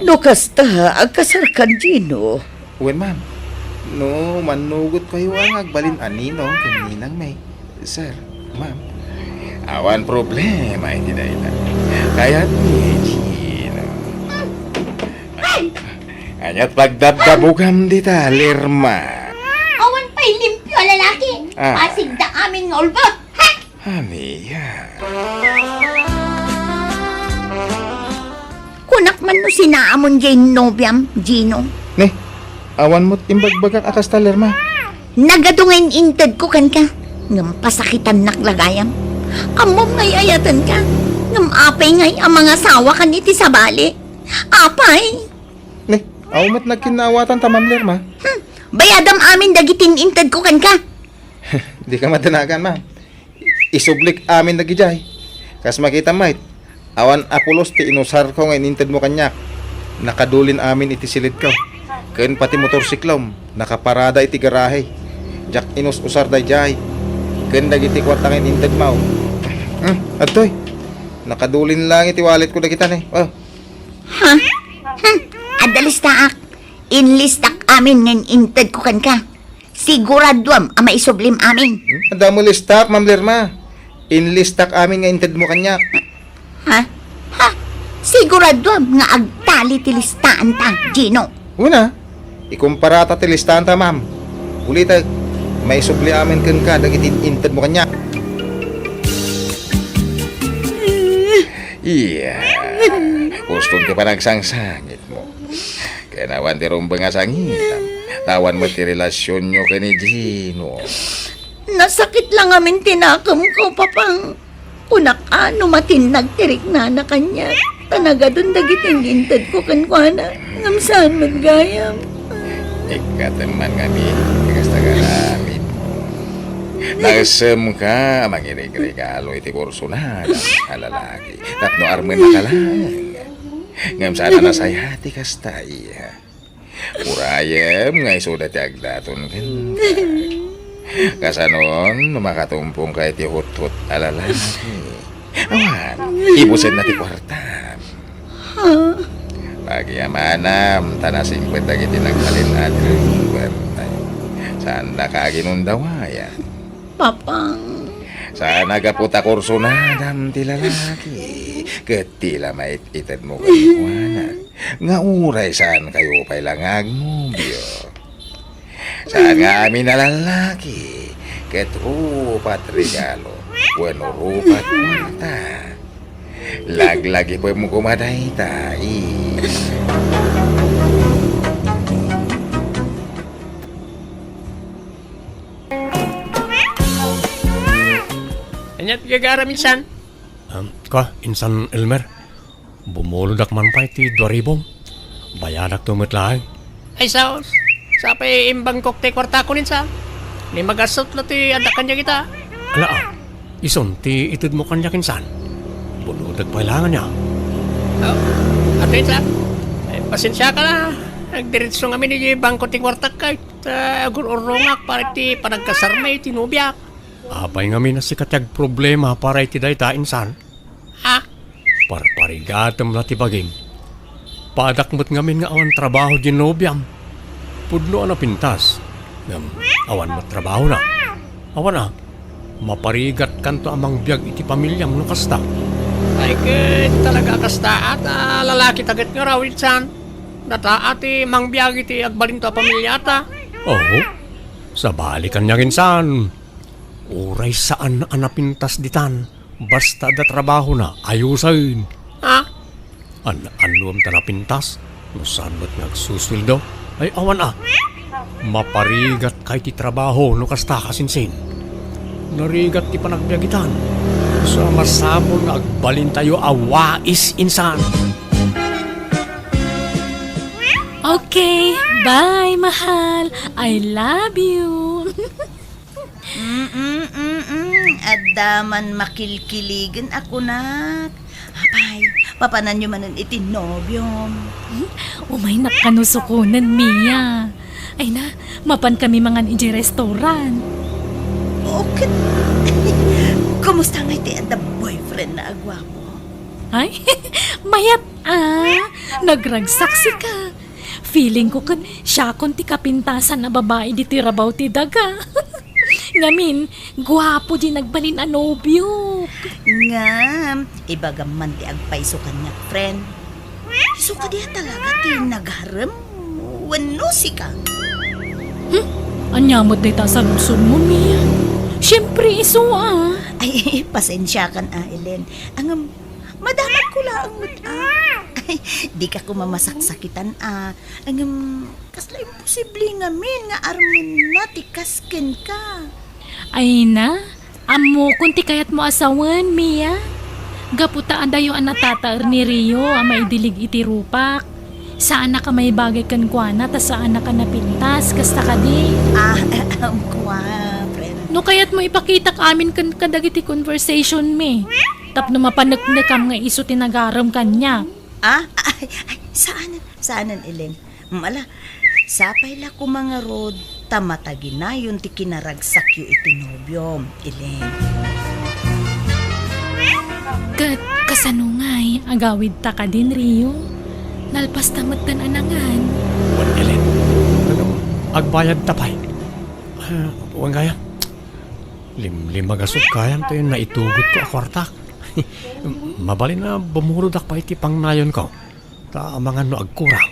No kasta, agkasarkan, Gino? Wen, ma'am. No mannugotkayo a nga agbalin a ninong ken ninangmi, sir, ma'am. Awan problema iti dayta. Kayatmi, Gino. Ay! Aniat pagdabdabugam dita, Lerma? Awan pay limpio a lalaki. Ah. Pasigda amin nga ulbod. Ha? Ania? Kunak man no sinaamon diay nobiam, Gino. Ne, awan met imbagbagak a kasta, Lerma. Nagadu nga in-intedko kenka, ngem pasakitannak la gayam. Ammom nga ay-ayatenka, ngem apay ngay a mangasawakan iti sabali? Apay? Ne, awan met nagkinnaawatanta, Ma'am Lerma. Hmm, bayadam amin dagiti in-intedko kenka. Dika madanagan, ma'am. Isublik amin dagidiay. Kas makitam met, awan a pulos ti inusarko nga in-intedmo kaniak. Nakadulin amin iti silidko. Ken pati motorsiklom, nakaparada iti garahe. Diak inus-usar daydiay. Ken dagiti kuarta nga in-intedmo. Hmm, adtoy. Nakadulin lang iti walletko dagita ne. Oh. Ha? Hmm, adda listaak. Inlistak amin nga in-intedko kenka. Siguraduam a maisublim amin. Hmm? Adda mo listak, Ma'am Lerma. Inlistak amin nga intedmo kaniak. Ha? Ha? Siguraduam nga agtali ti listaanta, Gino. Una, ikumparata ti listaanta, ma'am. Ulitek, maisubli amin kenka dagiti intedmo kaniak. Iya. Kustom ti panagsangsangit. Ken awan ti rumbeng a sangitam. Ta awan met ti relasionyo ken ni Gino. Nasakit la ngamin ti nakemko, Papang. Kunak a no matinnag ti riknana kaniak, ta nagadun dagiti intedko kenkuana. Ngem saan met gayam. Ikkatem man ngamin ti kasta nga aramidmo. Naesemka a mangirigregalo iti kursunada a lalaki tapno armennaka laeng. Ngem saan a nasayaat ti kasta, iya. Urayem nga isuda ti agdaton kenka. Kasanon no makatumpongka iti huthot a lalaki. Awan, ibusenna ti kuartam. Pagiamanam, ta nasingpet dagiti nagbalin a driver. Saandaka a ginundawayan. Papang. Saan a gapu ta kursunadam ti lalaki, ket ti la mait-itedmo kenkuana, nga uray saankayo pay la nga agnobio. Saan nga amin a lalaki, ket rupat regalo, wenno rupat kuarta. Laglagipem koma dayta, eh. Ania ti gagaram, insan? Um, ka, insan Elmer, bumulodak man pay ti dua ribom. Bayadakto met laeng. Ay, saos. Sapay imbangkok ti kuartakon, insan. Ni magasut la ti adda kaniak ita. Ala, ah. Isun ti itedmo kaniak, insan. Buludak pay laeng ania. Oh, ato, insan. Ay, pasensiaka la. Nagdiretso ngamin iti bangko ti kuartak, kay ta agur-urrongak para ti panagkasarmi iti nobiak. Apay ngamin a sika ti agproblema para iti dayta, insan? Ha? Parparigatem la ti bagim. Paadak met ngamin nga awan trabaho diay nobiam. Pudno a napintas. Ngem awan met trabahona. Awan a, maparigatkanto a mangbiag iti pamiliam no kasta. Ay, ket talaga a kasta, a, ta lalakita ket nga raw, insan. Data a ti mangbiag iti agbalinto a pamiliata. Oo. Sabali kaniak, insan. Uray saan a napintas ditan, basta adda trabahona, ayusen. Ha? An-, annuem ta napintas, no saan met nga agsusueldo, ay awan a. Maparigatka iti trabaho no kasta, kasinsin. Narigat ti panagbiag itan. Sa masapul nga agbalintayo a wais, insan. Okay, bye, mahal. I love you. Mm-mm-mm. Adda man makilkiligen a kunak. Apay, papananyo manen iti nobiom. Umaynak kano sukonen, Mia. Ay na, mapan kami mangan idiay restaurant. Okay. Kumusta ngay ti adda boyfriend na a guapo? Ay, mayat a. Nagragsak sika. Feeling ko ken siakon ti kapintasan a babai ditoy rabaw ti daga. Ngamin, guapo diay nagbalin a nobiok. Ngem, ibagam man ti agpayso kaniak, friend. Isu kadi a talaga ti nagarem wenno sika? Hmm? Ania met dayta a saludsodmo, Mia? Siempre, isu a. Ay, pasensiakan a, Ellen. Ngem, madamagko laeng met a. Ay, dika koma masaksakitan a. Ngem, kasla imposible ngamin nga armenna ti kas kenka. Ay na, ammokon ti kayatmo a sawen, Mia. Gapu ta adayo a natataer ni Rio a maidilig iti rupak. Saanak a maibagay kenkuana ta saanak a napintas, kasta kadi. Ah, kua, friend. No kayatmo ipakitak amin ken kadagiti conversation mi, tapno mapaneknekam nga isu ti nagarem kaniak. Ah, ay, ay, saanen, saanen, Ellen. Mm, ala, sapay la koma ngarud ta mataginayon ti kinaragsakyo iti nobiom, Ellen. Ket kasano ngay, agawidta kadin, Rio? Nalpasta metten a nangan. Wen, Ellen, ano, agbayadta pay. Ah, wen gayam. Limlimagasut gayam ta naitugotko a kuartak. Mabalin a bumulodak pay iti pangnayonko. Ta amangan no agkurang.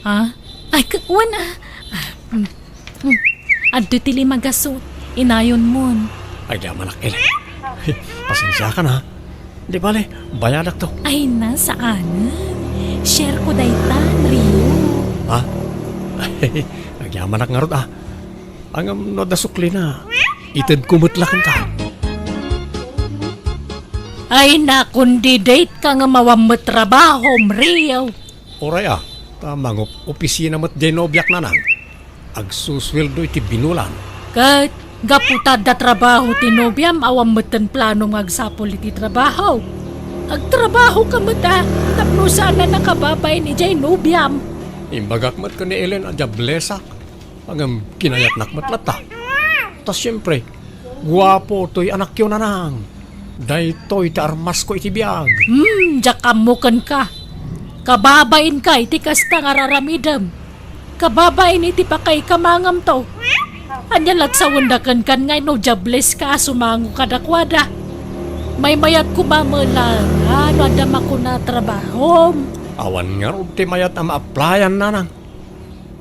Ha? Ay, k-, wen a. Ah, mm, mm. Adtoy ti limagasut. Inayonmon. Ay, di amanak, Ellen. Pasensiakan, ha? Di bale, bayadakto. Ay na, saanen. Share ko daytan, Rio. Ha? Agyamanak ngarud, ah. Ngem no adda suklina, itedko met la kenka. Ay, nakondidate ka nga awan met trabahom, Rio. Uray a, ta mangup-opisina met diay nobiak, nanang. Agsusueldo iti binulan. Ket gapu ta adda trabaho ti nobiam, awan metten planom nga agsapul iti trabaho. Agtrabaho ka met a, tapno saan a nakababain idiay nobiam. Imbagak met ken ni Ellen a diablesak. Ngem kinayatnak met latta. Ta siempre, guapo toy anakyo, nanang. Daytoy ti armasko iti biag. Hmm, diak ammo kenka. Kababainka iti kasta nga raramidem. Kababain iti pakaikamangam to. Ania lat sawenda kenkan ngay no diableska a sumango kadakuada? Maymayat koma met la no adda makuna a trabahom. Awan ngarud ti mayat a ma-applyan, nanang.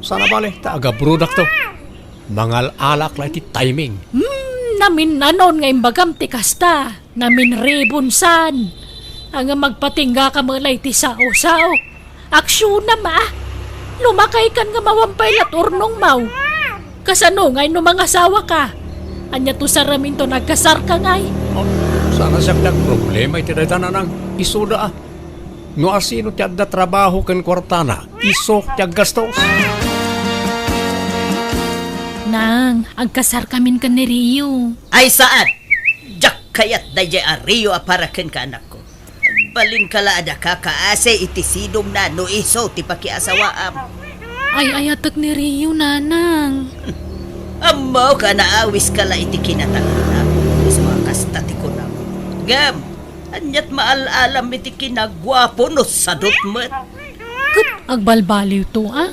Sana bale, ta agabrodakto. Mangal-alak la iti timing. Hmm, naminnanon nga imbagam ti kasta. Naminribon san. Ngem agpatingga ka met la iti sao-sao. Aksionam, a. Lumakay kan nga mawampay lat urnong maw. Kasano ngay no mangasawa ka? Ania to saraminto nagkasar ka ngay? Oh, saan a siak ti agproblema iti dayta, Nanang. Isuda, a. No asino ti adda trabaho ken kuartana, isu ti aggastos. Nang, agkasar kamin ken ni Rio. Ay, saan? Diak kayat daydiay a Rio a para kenka, anakko. Agbalinka la a daka kaasi iti sidongna no isu ti pakiasawaam. Ay-ayatek ni Rio, Nanang. Ammok a naawiska la iti kinataenna. Isu a kasta ti kunam. Ngem, aniat maal-alam iti kinaguapo no sadot met? Ket agbalbaliwto, a.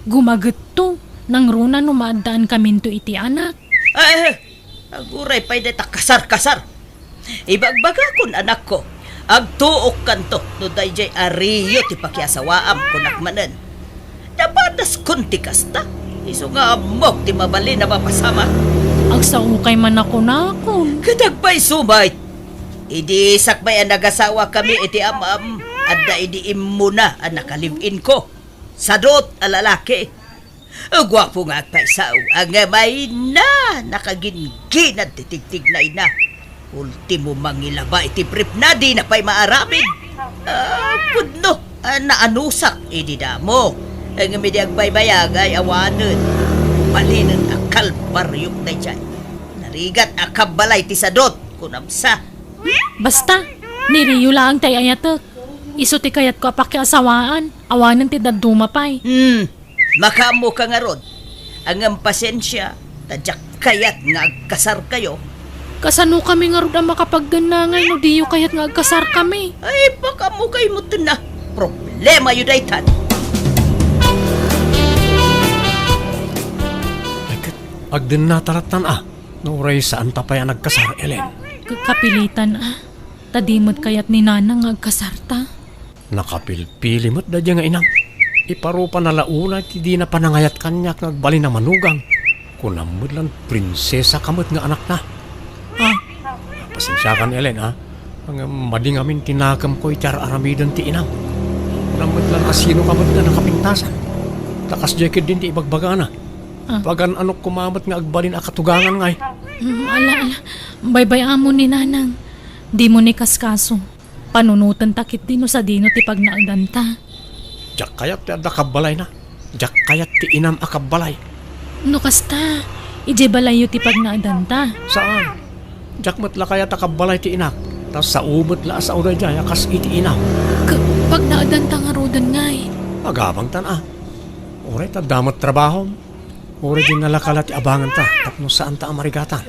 Gumagetto, nangruna no maaddaan kaminto iti anak. Ay, aguray pay dayta kasar-kasar. Ibagbagakon, anakko, agtuokkanto no daydiay a Rio ti pakiasawaam, kunak manen. Napadaskon ti kasta, isu nga ammok ti mabalin a mapasamak. Agsaokay man a kunakon. Ket agpayso met. Idi sakbay a nagasawakami iti am-am, adda idi immuna a nakalive-inko. Sadot a lalaki. Guapo nga agpayso, ngem ay na, nakagingginad ti tigtignayna. Ultimo, mangilaba iti briefna, dina pay maaramid. Ah, pudno, ah, naanusak idi damo. Ngem idi agbaybayag ay awanen. Balinen a kalbariok daydiay. Narigat a kabbalay ti sadot, kunam sa. Basta, ni Rio laeng ti ay-ayatek. Isu ti kayatko a pakiasawaan. Awanen ti dadduma pay. Hmm. Makaammoka ngarud. Ngem pasensia, ta diak kayat nga agkasarkayo. Kasanokami ngarud a makapagdennangay no diyo kayat nga agkasarkami? Ay, pakaammokayo metten a. Problemayo daytan. Ay, ket agdennata lattan a, no uray saanta pay a nagkasar, Ellen. Ka-, kapilitan a. Ta di met kayat ni Nanang nga agkasarta. Nakapilpili met daydiay nga inam. Iparupana la unay ti dina panangayat kaniak nga agbalin a manugang. Kunam met la, prinsesaka met nga anakna. Ah. Pasensiakan, Ellen, a. Ngem madi ngamin ti nakemko iti ar-aramiden ti inam. Kunam met la, asinoka met nga nakapintasan. Ta kasdiay ketdin ti ibagbagana. Ah. Pagan-anok koma met nga agbalin a katugangan ngay. Mm, ala, ala. Baybay-amon ni Nanang. Dimo ni kaskaso. Panunotenta ketdi no sadino ti pagnaedanta. Diak kayat ti adda kabbalayna. Diak kayat ti inam a kabbalay. No kasta, idiay balayyo ti pagnaedanta. Saan? Diak met la kayat a kabbalay ti inak. Ta sao met la a sao daydiay a kas iti inam. Ket pagnaedanta ngaruden ngay? Agabangtan a. Uray ta adda met trabahom. Uray diay nalaka la ti abanganta tapno saanta a marigatan.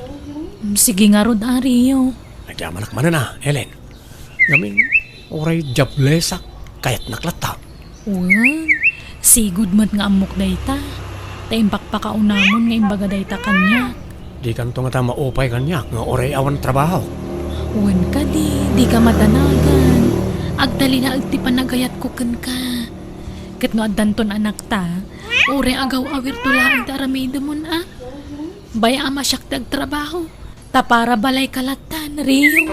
Mm, sige ngarud a, Rio. Agyamanak manen a, Ellen. Ngamin, uray diablesak, kayatnak latta. Wen, sigud met nga ammok dayta. Ta impakpakaunamon nga imbaga dayta kaniak. Dikanto ngata maupay kaniak nga uray awan trabaho. Wen kadi, dika madanagan. Agtalinaed ti panagayatko kenka. Ket no addanton anakta, uray agaw-awirto laeng ti aramidemon a. Bay-am a siak ti agtrabaho. Ta para balayka lattan, Rio.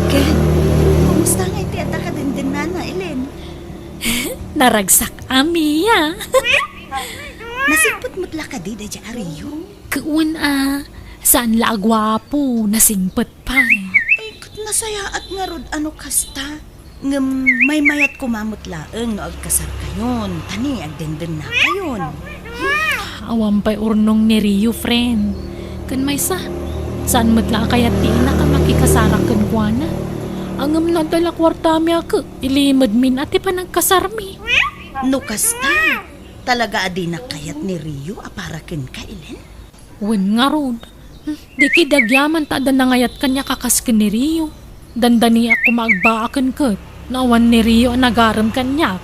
Ken, kumusta ngay ti adda kadendennana, Ellen? Naragsak a, Mia. Nasingpet met la kadi daydiay a Rio? Wen a, saan la a guapo, nasingpet pay. Ay, ket nasayaat ngarud a no kasta. Ngem maymayat koma met laeng no agkasarkayon, ta ni agdendennakayon. Awan pay urnong ni Rio, friend. Ken maysa, saan met la a kayat ti inak a makikasarak kenkuana. Ngem no adda la kuartami a ket, ilimedmin a ti panagkasarmi. No kasta, talaga a dinak kayat ni Rio a para kenka, Ellen? Wen ngarud. Hmm, di kadi agyaman ta adda nangayat kaniak a kas ken ni Rio. Dandaniak koma agbaaken ket no awan ni Rio a nagarem kaniak.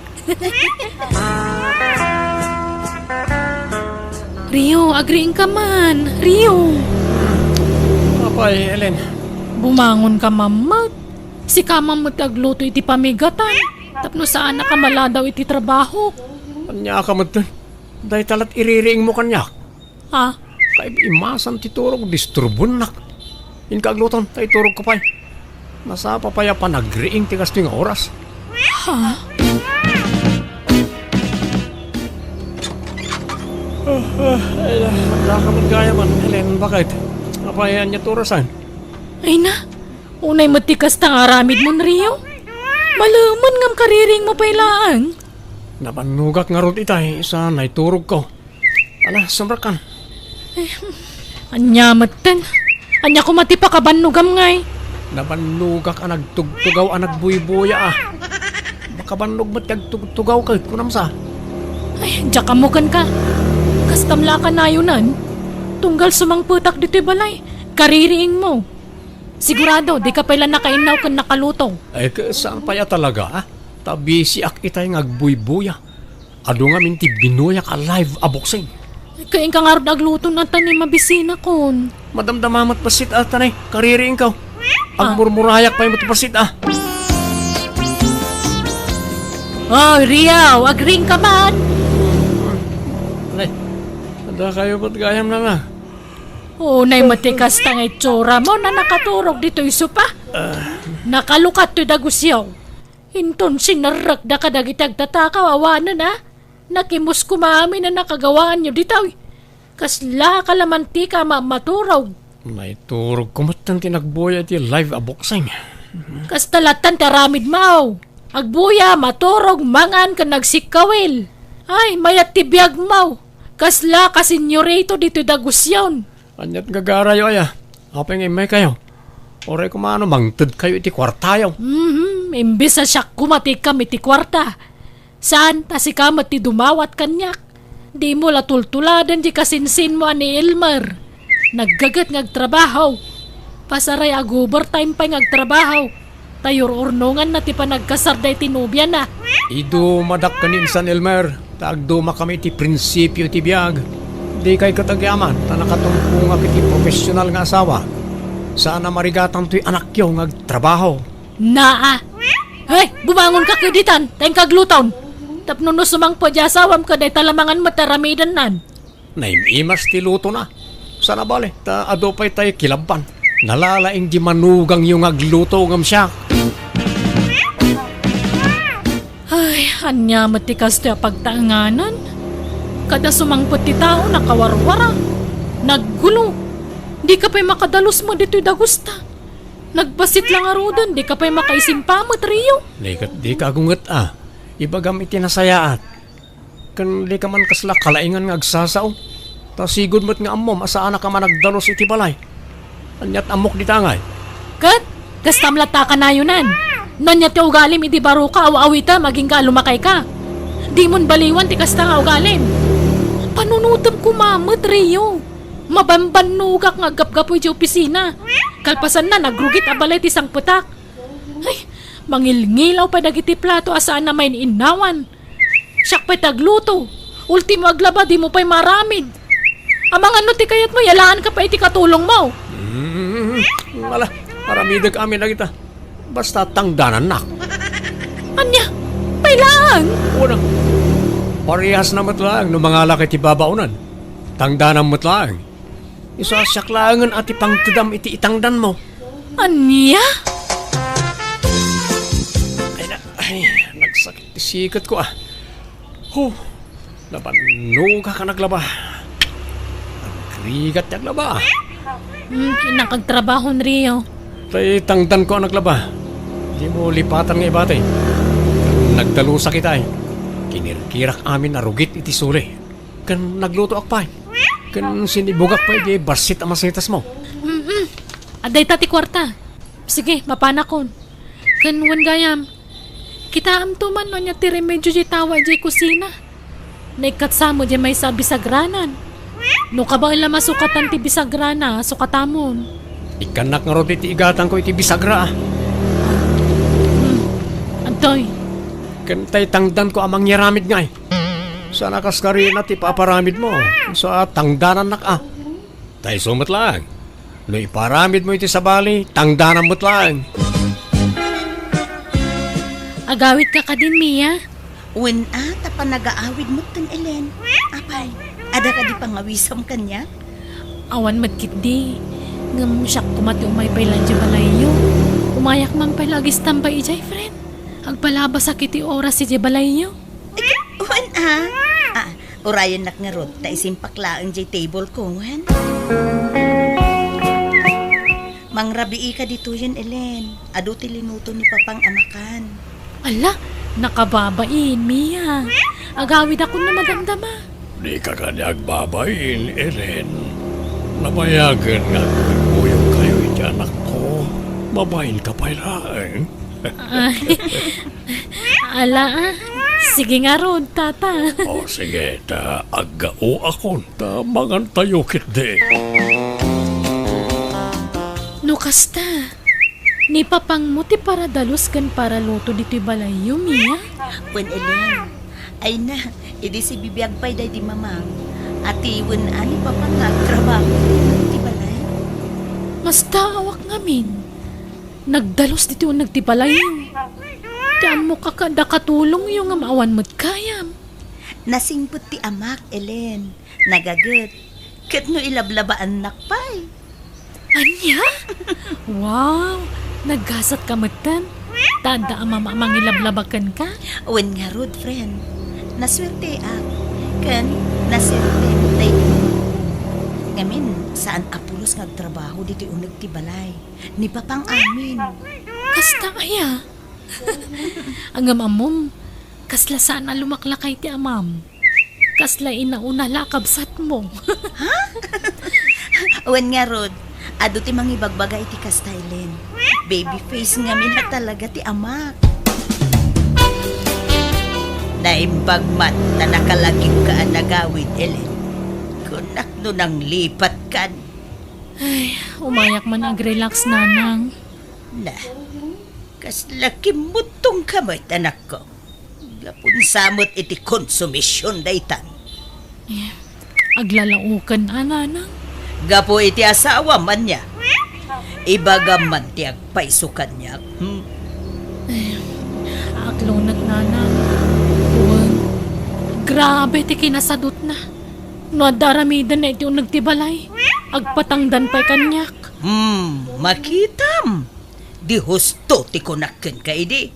Rio, agriingka man. Rio. Apay, Ellen? Bumangonka man met. Sika man met ti agluto iti pamigatan. Tapno saanak a maladaw iti trabaho. Ania ka metten? Dayta lat iririingmo kaniak. Ha? Kaib-imasan ti turog, disturbonak. Inka agluton, ta iturogko pay. Masapa pay a panagriing ti kastoy nga oras. Ha? Ah, ah, ay, ah, daka met gayam, Helen, bakit? Apay, ania ti orasan? Ay na, unay met ti kasta nga aramidmon, Rio. Malemen ngem kaririingmo pay laeng. Nabannogak ngarud itay, sa naiturogko. Ala, sumrekkan. Eh, ania metten? Ania koma ti pakabannogam ngay? Nabannogak a nagtugtugaw a nagbuybuya a. Makabannog met ti agtugtugaw ket kunam sa. Ay, diak ammo kenka. Kastam la a kanayonan. Tunggal sumangpetak ditoy balay, kaririingmo. Sigurado, dika pay la nakainnaw ken nakaluto. Ay, ke-, saan pay a talaga, ah? Ta bisiak itay nga agbuybuya. Adu ngamin ti binuyak a live a boxing. Kainka ngarud agluto na ta ni mabisinakon. Madamdama met bassit a ta ni kaririingko. Ah. Agmurmurayak pay met bassit a. Oh, Rio, agriingka man. Ay, adda kayo met gayam na nga. Unay met ti kasta nga itsuramo na nakaturog ditoy sopa. Ah. Nakalukat toy dagusyo. Inton sinerrekda kadagiti agtatakaw awanen a. Nakimus koma amin a nakagawaanyo ditoy. Kasla ka la mantika a mammaturog. Naiturogko metten ti nagbuya iti live a boxing. Kasta lattan ti aramidmo. Agbuya, maturog, mangan, ken nagsikkawil. Ay, mayat ti biagmo. Kasla ka senyorito ditoy dagusyon. Aniat gagarayo aya? Apay nga immaykayo? Uray koma no mangtedkayo iti kuartayo. Mhm, imbes a siak koma ti ikam iti kuarta. Saan ta sika met ti dumawat kaniak. Dimo la tultuladen ti kasinsinmo a ni Elmer. Naggaget nga agtrabaho. Pasaray ag-overtime pay nga agtrabaho. Ta yur-urnonganna ti panagkasarda iti nobiana. Idumadak ken ni Insan Elmer, ta agdumakami iti prinsipio iti biag. Dikay ket agyaman, ta nakatumpongak iti profesional nga asawa. Saan a marigatantoy anakyo nga agtrabaho. Naa! Hey, bumangonka ket ditan, ta inka agluton. Tapno no sumangpet ti asawam ket dayta la mangan met ti aramidennan. Naim-imas ti lutona. Saan a bale, ta adu pay tay kilabban. Nalalaing di manugangyo nga agluto ngem siak. Ay, ania met ti kastoy a pagtaenganan? Kada sumangpet ti tao, nakawarwara. Naggulo. Dika pay makadalus met ditoy dagusta. Nagbassit la ngaruden, dika pay makaisimpa met, Rio. Dika, dika agunget a. Ibagam iti nasayaat. Ken dika man kasla kalaingan nga agsasao. Ta sigud met nga ammom a saanak a managdalus iti balay. Aniat ammok dita ngay? Ket, kastam latta a kanayonan. No ania ti ugalim idi baroka, aw-awitem agingga a lumakayka. Dimon baliwan ti kasta nga ugalim. Panunotem koma met, Rio. Mabambannogak nga aggapgapu idiay opisina. Kalpasanna, nagrugit a balay ti sangpetak. Ay, mangilngilaw pay dagiti plato a saan a main-innawan. Siak pay ti agluto. Ultimo aglaba, dimo pay maaramid. Amangan no ti kayatmo, yalaanka pay iti katulongmo. Mm, ala, aramidek amin dagita. Basta tangdanannak. Ania? Pay laeng? Una, parehas na met laeng no mangalak iti babaonan. Tangdanam met laeng. Isu a siak laengen a ti pangtedam iti itangdanmo. Ania? Ay na, ay, nagsakit ti siketko a. Huh, nabannogak a naglaba. Nagrigat ti aglaba. Hmm, innak agtrabahon, Rio. Tay tangdanko a naglaba. Dimo lipatan nga ibati. Nagdalusak itay. Kinirkirak amin a rugit iti suli. Ken naglutoak pay. Ken sinibugak pay di bassit a masitasmo. Mm-mm. Adda ita ti kuarta. Sige, mapanakon. Ken wen gayam, kitaamto man no ania ti remedio diay tawa diay kusina. Naikkatsa met diay maysa a bisagranan. No kabaelam a sukatan ti bisagrana, sukatamon. Ikkannak ngarud iti igatangko iti bisagra a. Hmm. Adtoy. Ken tay tangdanko a mangyaramid ngay. Saan a kaskarina ti paparamidmo. Sa tangdanannak a. Ta isu met laeng. No iparamidmo iti sabali, tangdanam met laeng. Agawidka kadin, Mia? Wen a, ta panagaawid metten, Ellen. Apay, adda kadi pangawisam kaniak? Awan met ketdi. Ngem siak koma ti umay pay laeng idiay balayyo. Umayak man pay la agistambay idiay, friend. Agpalabasak iti oras idiay balayyo. Wen a. Ah, urayennak ngarud, ta isimpak laeng diay table ko, wen? Mangrabiika ditoyen, Ellen. Adu ti linuto ni Papang a makan. Ala, nakababain, Mia. Agawidakon no madamdama. Dika kadi agbabain, Ellen. Nabayagen nga agkuyogkayo iti anakko. Babainka pay laeng. Ay, ala, ah. Sige ngarud, tata. O, sige, ta aggaoakon, ta mangantayo ketdi. No kasta, ni Papangmo ti paradalus ken paraluto ditoy balayyo, Mia? Wen, Ellen. Ay na, idi sibibiag pay daydi Mamang. Ati wen a ni Papang nga agtrabaho iti balay. Kasta, awanak ngamin. Nagdalus ditoy uneg ti balayyo. Ti ammok a kada katulongyo ngem awan met gayam. Nasingpet ti amak, Ellen. Nagaget. Ket no ilablabaannak pay. Ania? Wow! Naggasatka metten. Ta adda a mama a mangilablaba kenka? Wen ngarud, friend. Nasuerteak. Ken nasuerte met daydi mamangko. Ngamin, saan a pulos nga agtrabaho ditoy uneg ti balay. Ni Papang amin. Kasta aya? Ngem ammom, kasla saan a lumaklakay ti amam. Kasla inauna la a kabsatmo. Ha? Wen ngarud, adu ti mangibagbaga iti kasta, Ellen. Baby face ngamin a talaga ti amak. Naimbag man ta nakalagipka a nagawid, Ellen. Kunak no nanglipatkan. Ay, umayak man agrelax, nanang. Na, kasla kimmuttongka met, anakko. Gapu sa met iti konsumision daytan. Eh, aglalaoken a, nanang. Gapu iti asawam, ania? Ibagam man ti agpayso kaniak, hmm? Eh, aklonget, nanang. Wen, grabe ti kinasadutna. No adda aramidenna iti uneg ti balay, agpatangdan pay kaniak. Hmm, makitam. Di husto ti kunak kenka idi.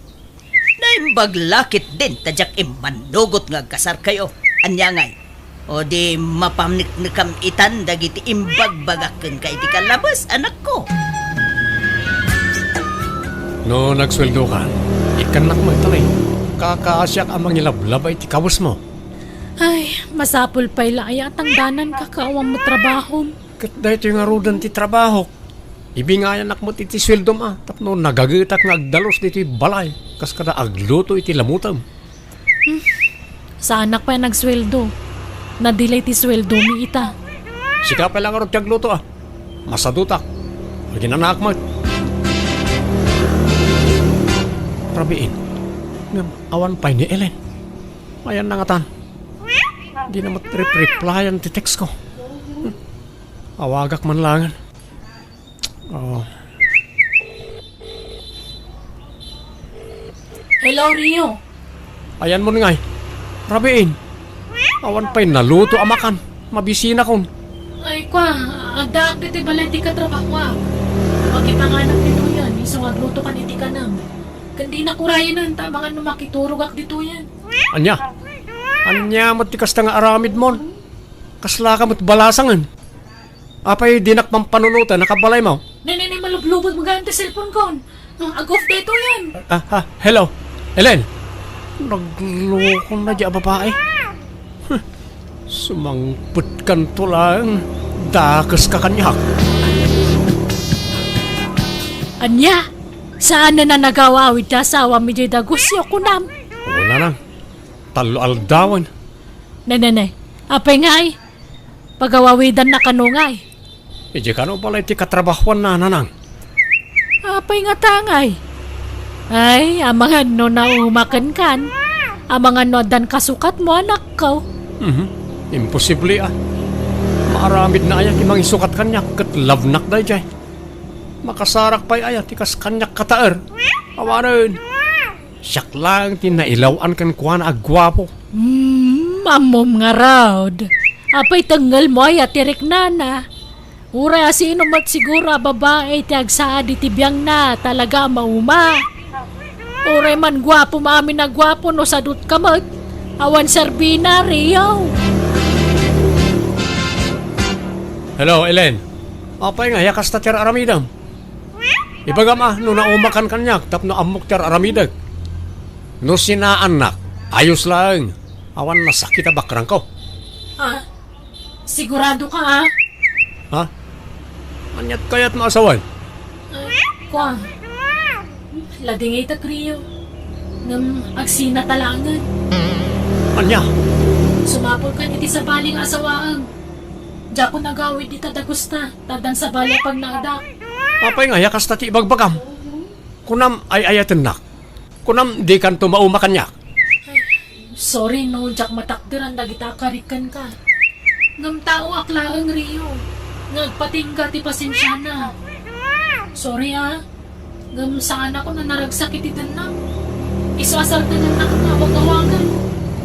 Naimbag la ketdin ta diak immannugot nga agkasarkayo. Ania ngay? O di mapaneknekam itan dagiti imbagbagak kenka iti kalabas, anakko. No nagsueldokan, ikkannak met, talay. Kakaasiak a mangilablaba iti kawesmo. Ay, masapul pay la aya a tangdananka ket awan met trabahom. Ket daytoy ngaruden ti trabahok. Ibingayanak met iti sueldom a tapno nagagetak nga agdalus ditoy balay kas kada agluto iti lamutem. Hmm. Saanak pay a nagsueldo. Nadilay ti sueldomi ita. Sika pay la ngarud ti agluto a. Masadutak. Aginanaak met. Rabiin. Ngem awan pay ni Ellen. Ayanna ngatan. Dina met rep-replyan ti text ko. Hmm. Awagak man laengen. Oh. Hello, Rio. Ayanmon ngay. Rabiin. Awan pay naluto a makan. Mabisinakon. Ay, kua, addaak ditoy balay ti katrabahoak. Makipanganak ditoyen, isu nga aglutokan iti kanam. Ken dinak urayenen, ta amangan no makiturogak ditoyen. Ania? Ania met ti kasta nga aramidmon? Kaslaka met balasangen. Apay dinak pampanunoten a kabalaymo? Nay, nay, nay, malublubod mo gayam ti cellphone kon. Ah, ag-off daytoyen. Ah, ah, hello. Ellen. Nagloko na di a babae. Huh. Sumangpet kanto laeng. Dakes ka kaniak. Ania? Saan a nagawawid ti asawam idiay dagusyo, kunam? Wala nang. Tallo aldawen. Nay, nay, nay. Apay ngay? Pagawawidanna kano ngay? Idiay kano balay ti katrabahoanna, nanang. Apay ngata ngay? Ay, amangan no naumaken kan. Amangan no addan kasukatmo, anakko. Mhm. Imposible, ah. Maaramidna aya ti mangisukat kaniak ket labnak daydiay. Makasarak pay aya ti kas kaniak kataer? Awanen. Siak laeng ti nailaw-an kenkuana a guapo. Hmm, ammom ngarud. Apay tengngelmo aya ti riknana? Uray a sino met siguro a babai ti agsaad iti biangna, talaga a mauma. Uray man guapo, maamin a guapo, no sadutka met, awan serbina, Rio. Hello, Ellen. Apay nga, ya kasta ti ar-aramidem? Ibagam a, no naumakan kaniak tapno ammok ti ar-aramidek. No sinaannak, ayos laeng. Awan nasakit a bakrangko. Ah, sigurado ka, ah? Ha? Aniat kayat maasawan? Ah, kwa. Ladingitek, Rio. Ngem agsina ta laengen. Ania? Sumapulkan iti sabali nga asawaem. Diakon agawid ita dagusta, ta addan sabali a pagnaedak. Apay nga, ya kasta ti ibagbagam? Kunam ay-ayatennak? Kunam dikanto mauma kaniak? Sorry no diak matakderan dagita a karit kenka. Ngem taoak laeng, Rio, nga agpatingga ti pasensiana. Sorry, ah. Ngem saanakon a naragsak iti dennak. Isu a sardenannak nga awag-awagan.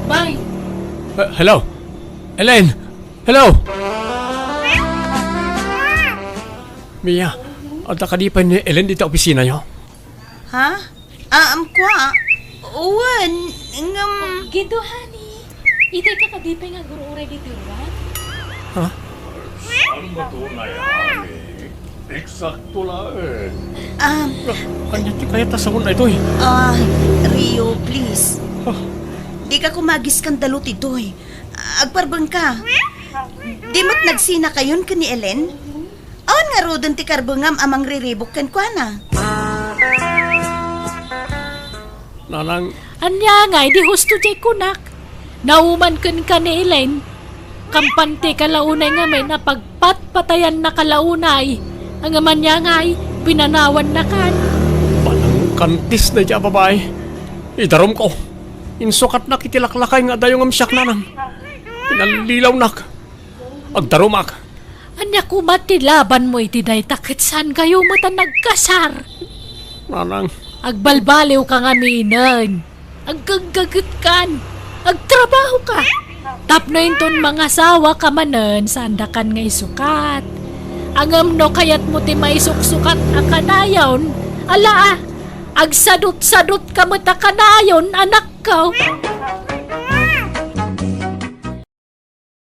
Bye. Eh, hello? Ellen? Hello? Mia, adda kadi pay ni Ellen dita opisinayo? Ha? Ah, um, kwa? Wen, ngem Gido, honey. Itay ka kadi pay nga agur-uray ditoy ruar? Ha? Saan ba to, honey? Eksakto laeng. Ah, Ania ti kayat a sawen daytoy? Ah, Rio, please. Ah. Dika koma agiskandalu ditoy. Agparbengka. Di met nagsinakayon ken ni Ellen? Awan ngaruden ti karbengam a mangriribuk kenkuana? Nanang. Ania ngay, di husto diay kunak. Nauman kenka ni Elaine. Kampante ka la unay ngamin a pagpatpatayanna ka la unay. Ngem ania ngay, pinanawanna kan. Manangkantis daydiay a babai. Idarumko. Insukatnak iti laklakay nga adayo ngem siak, nanang. Pinallilawnak. Agdarumak. Ania koma ti labanmo iti dayta ket saankayo met a nagkasar? Nanang. Agbalbaliwka ngaminen. Aggaggagetkan. Agtrabahoka. Tapno inton mangasawaka manen, saandakan nga isukat. Ngem no kayatmo ti maisuksukat a kanayon, ala a, agsadutsadutka met a kanayon, anakko.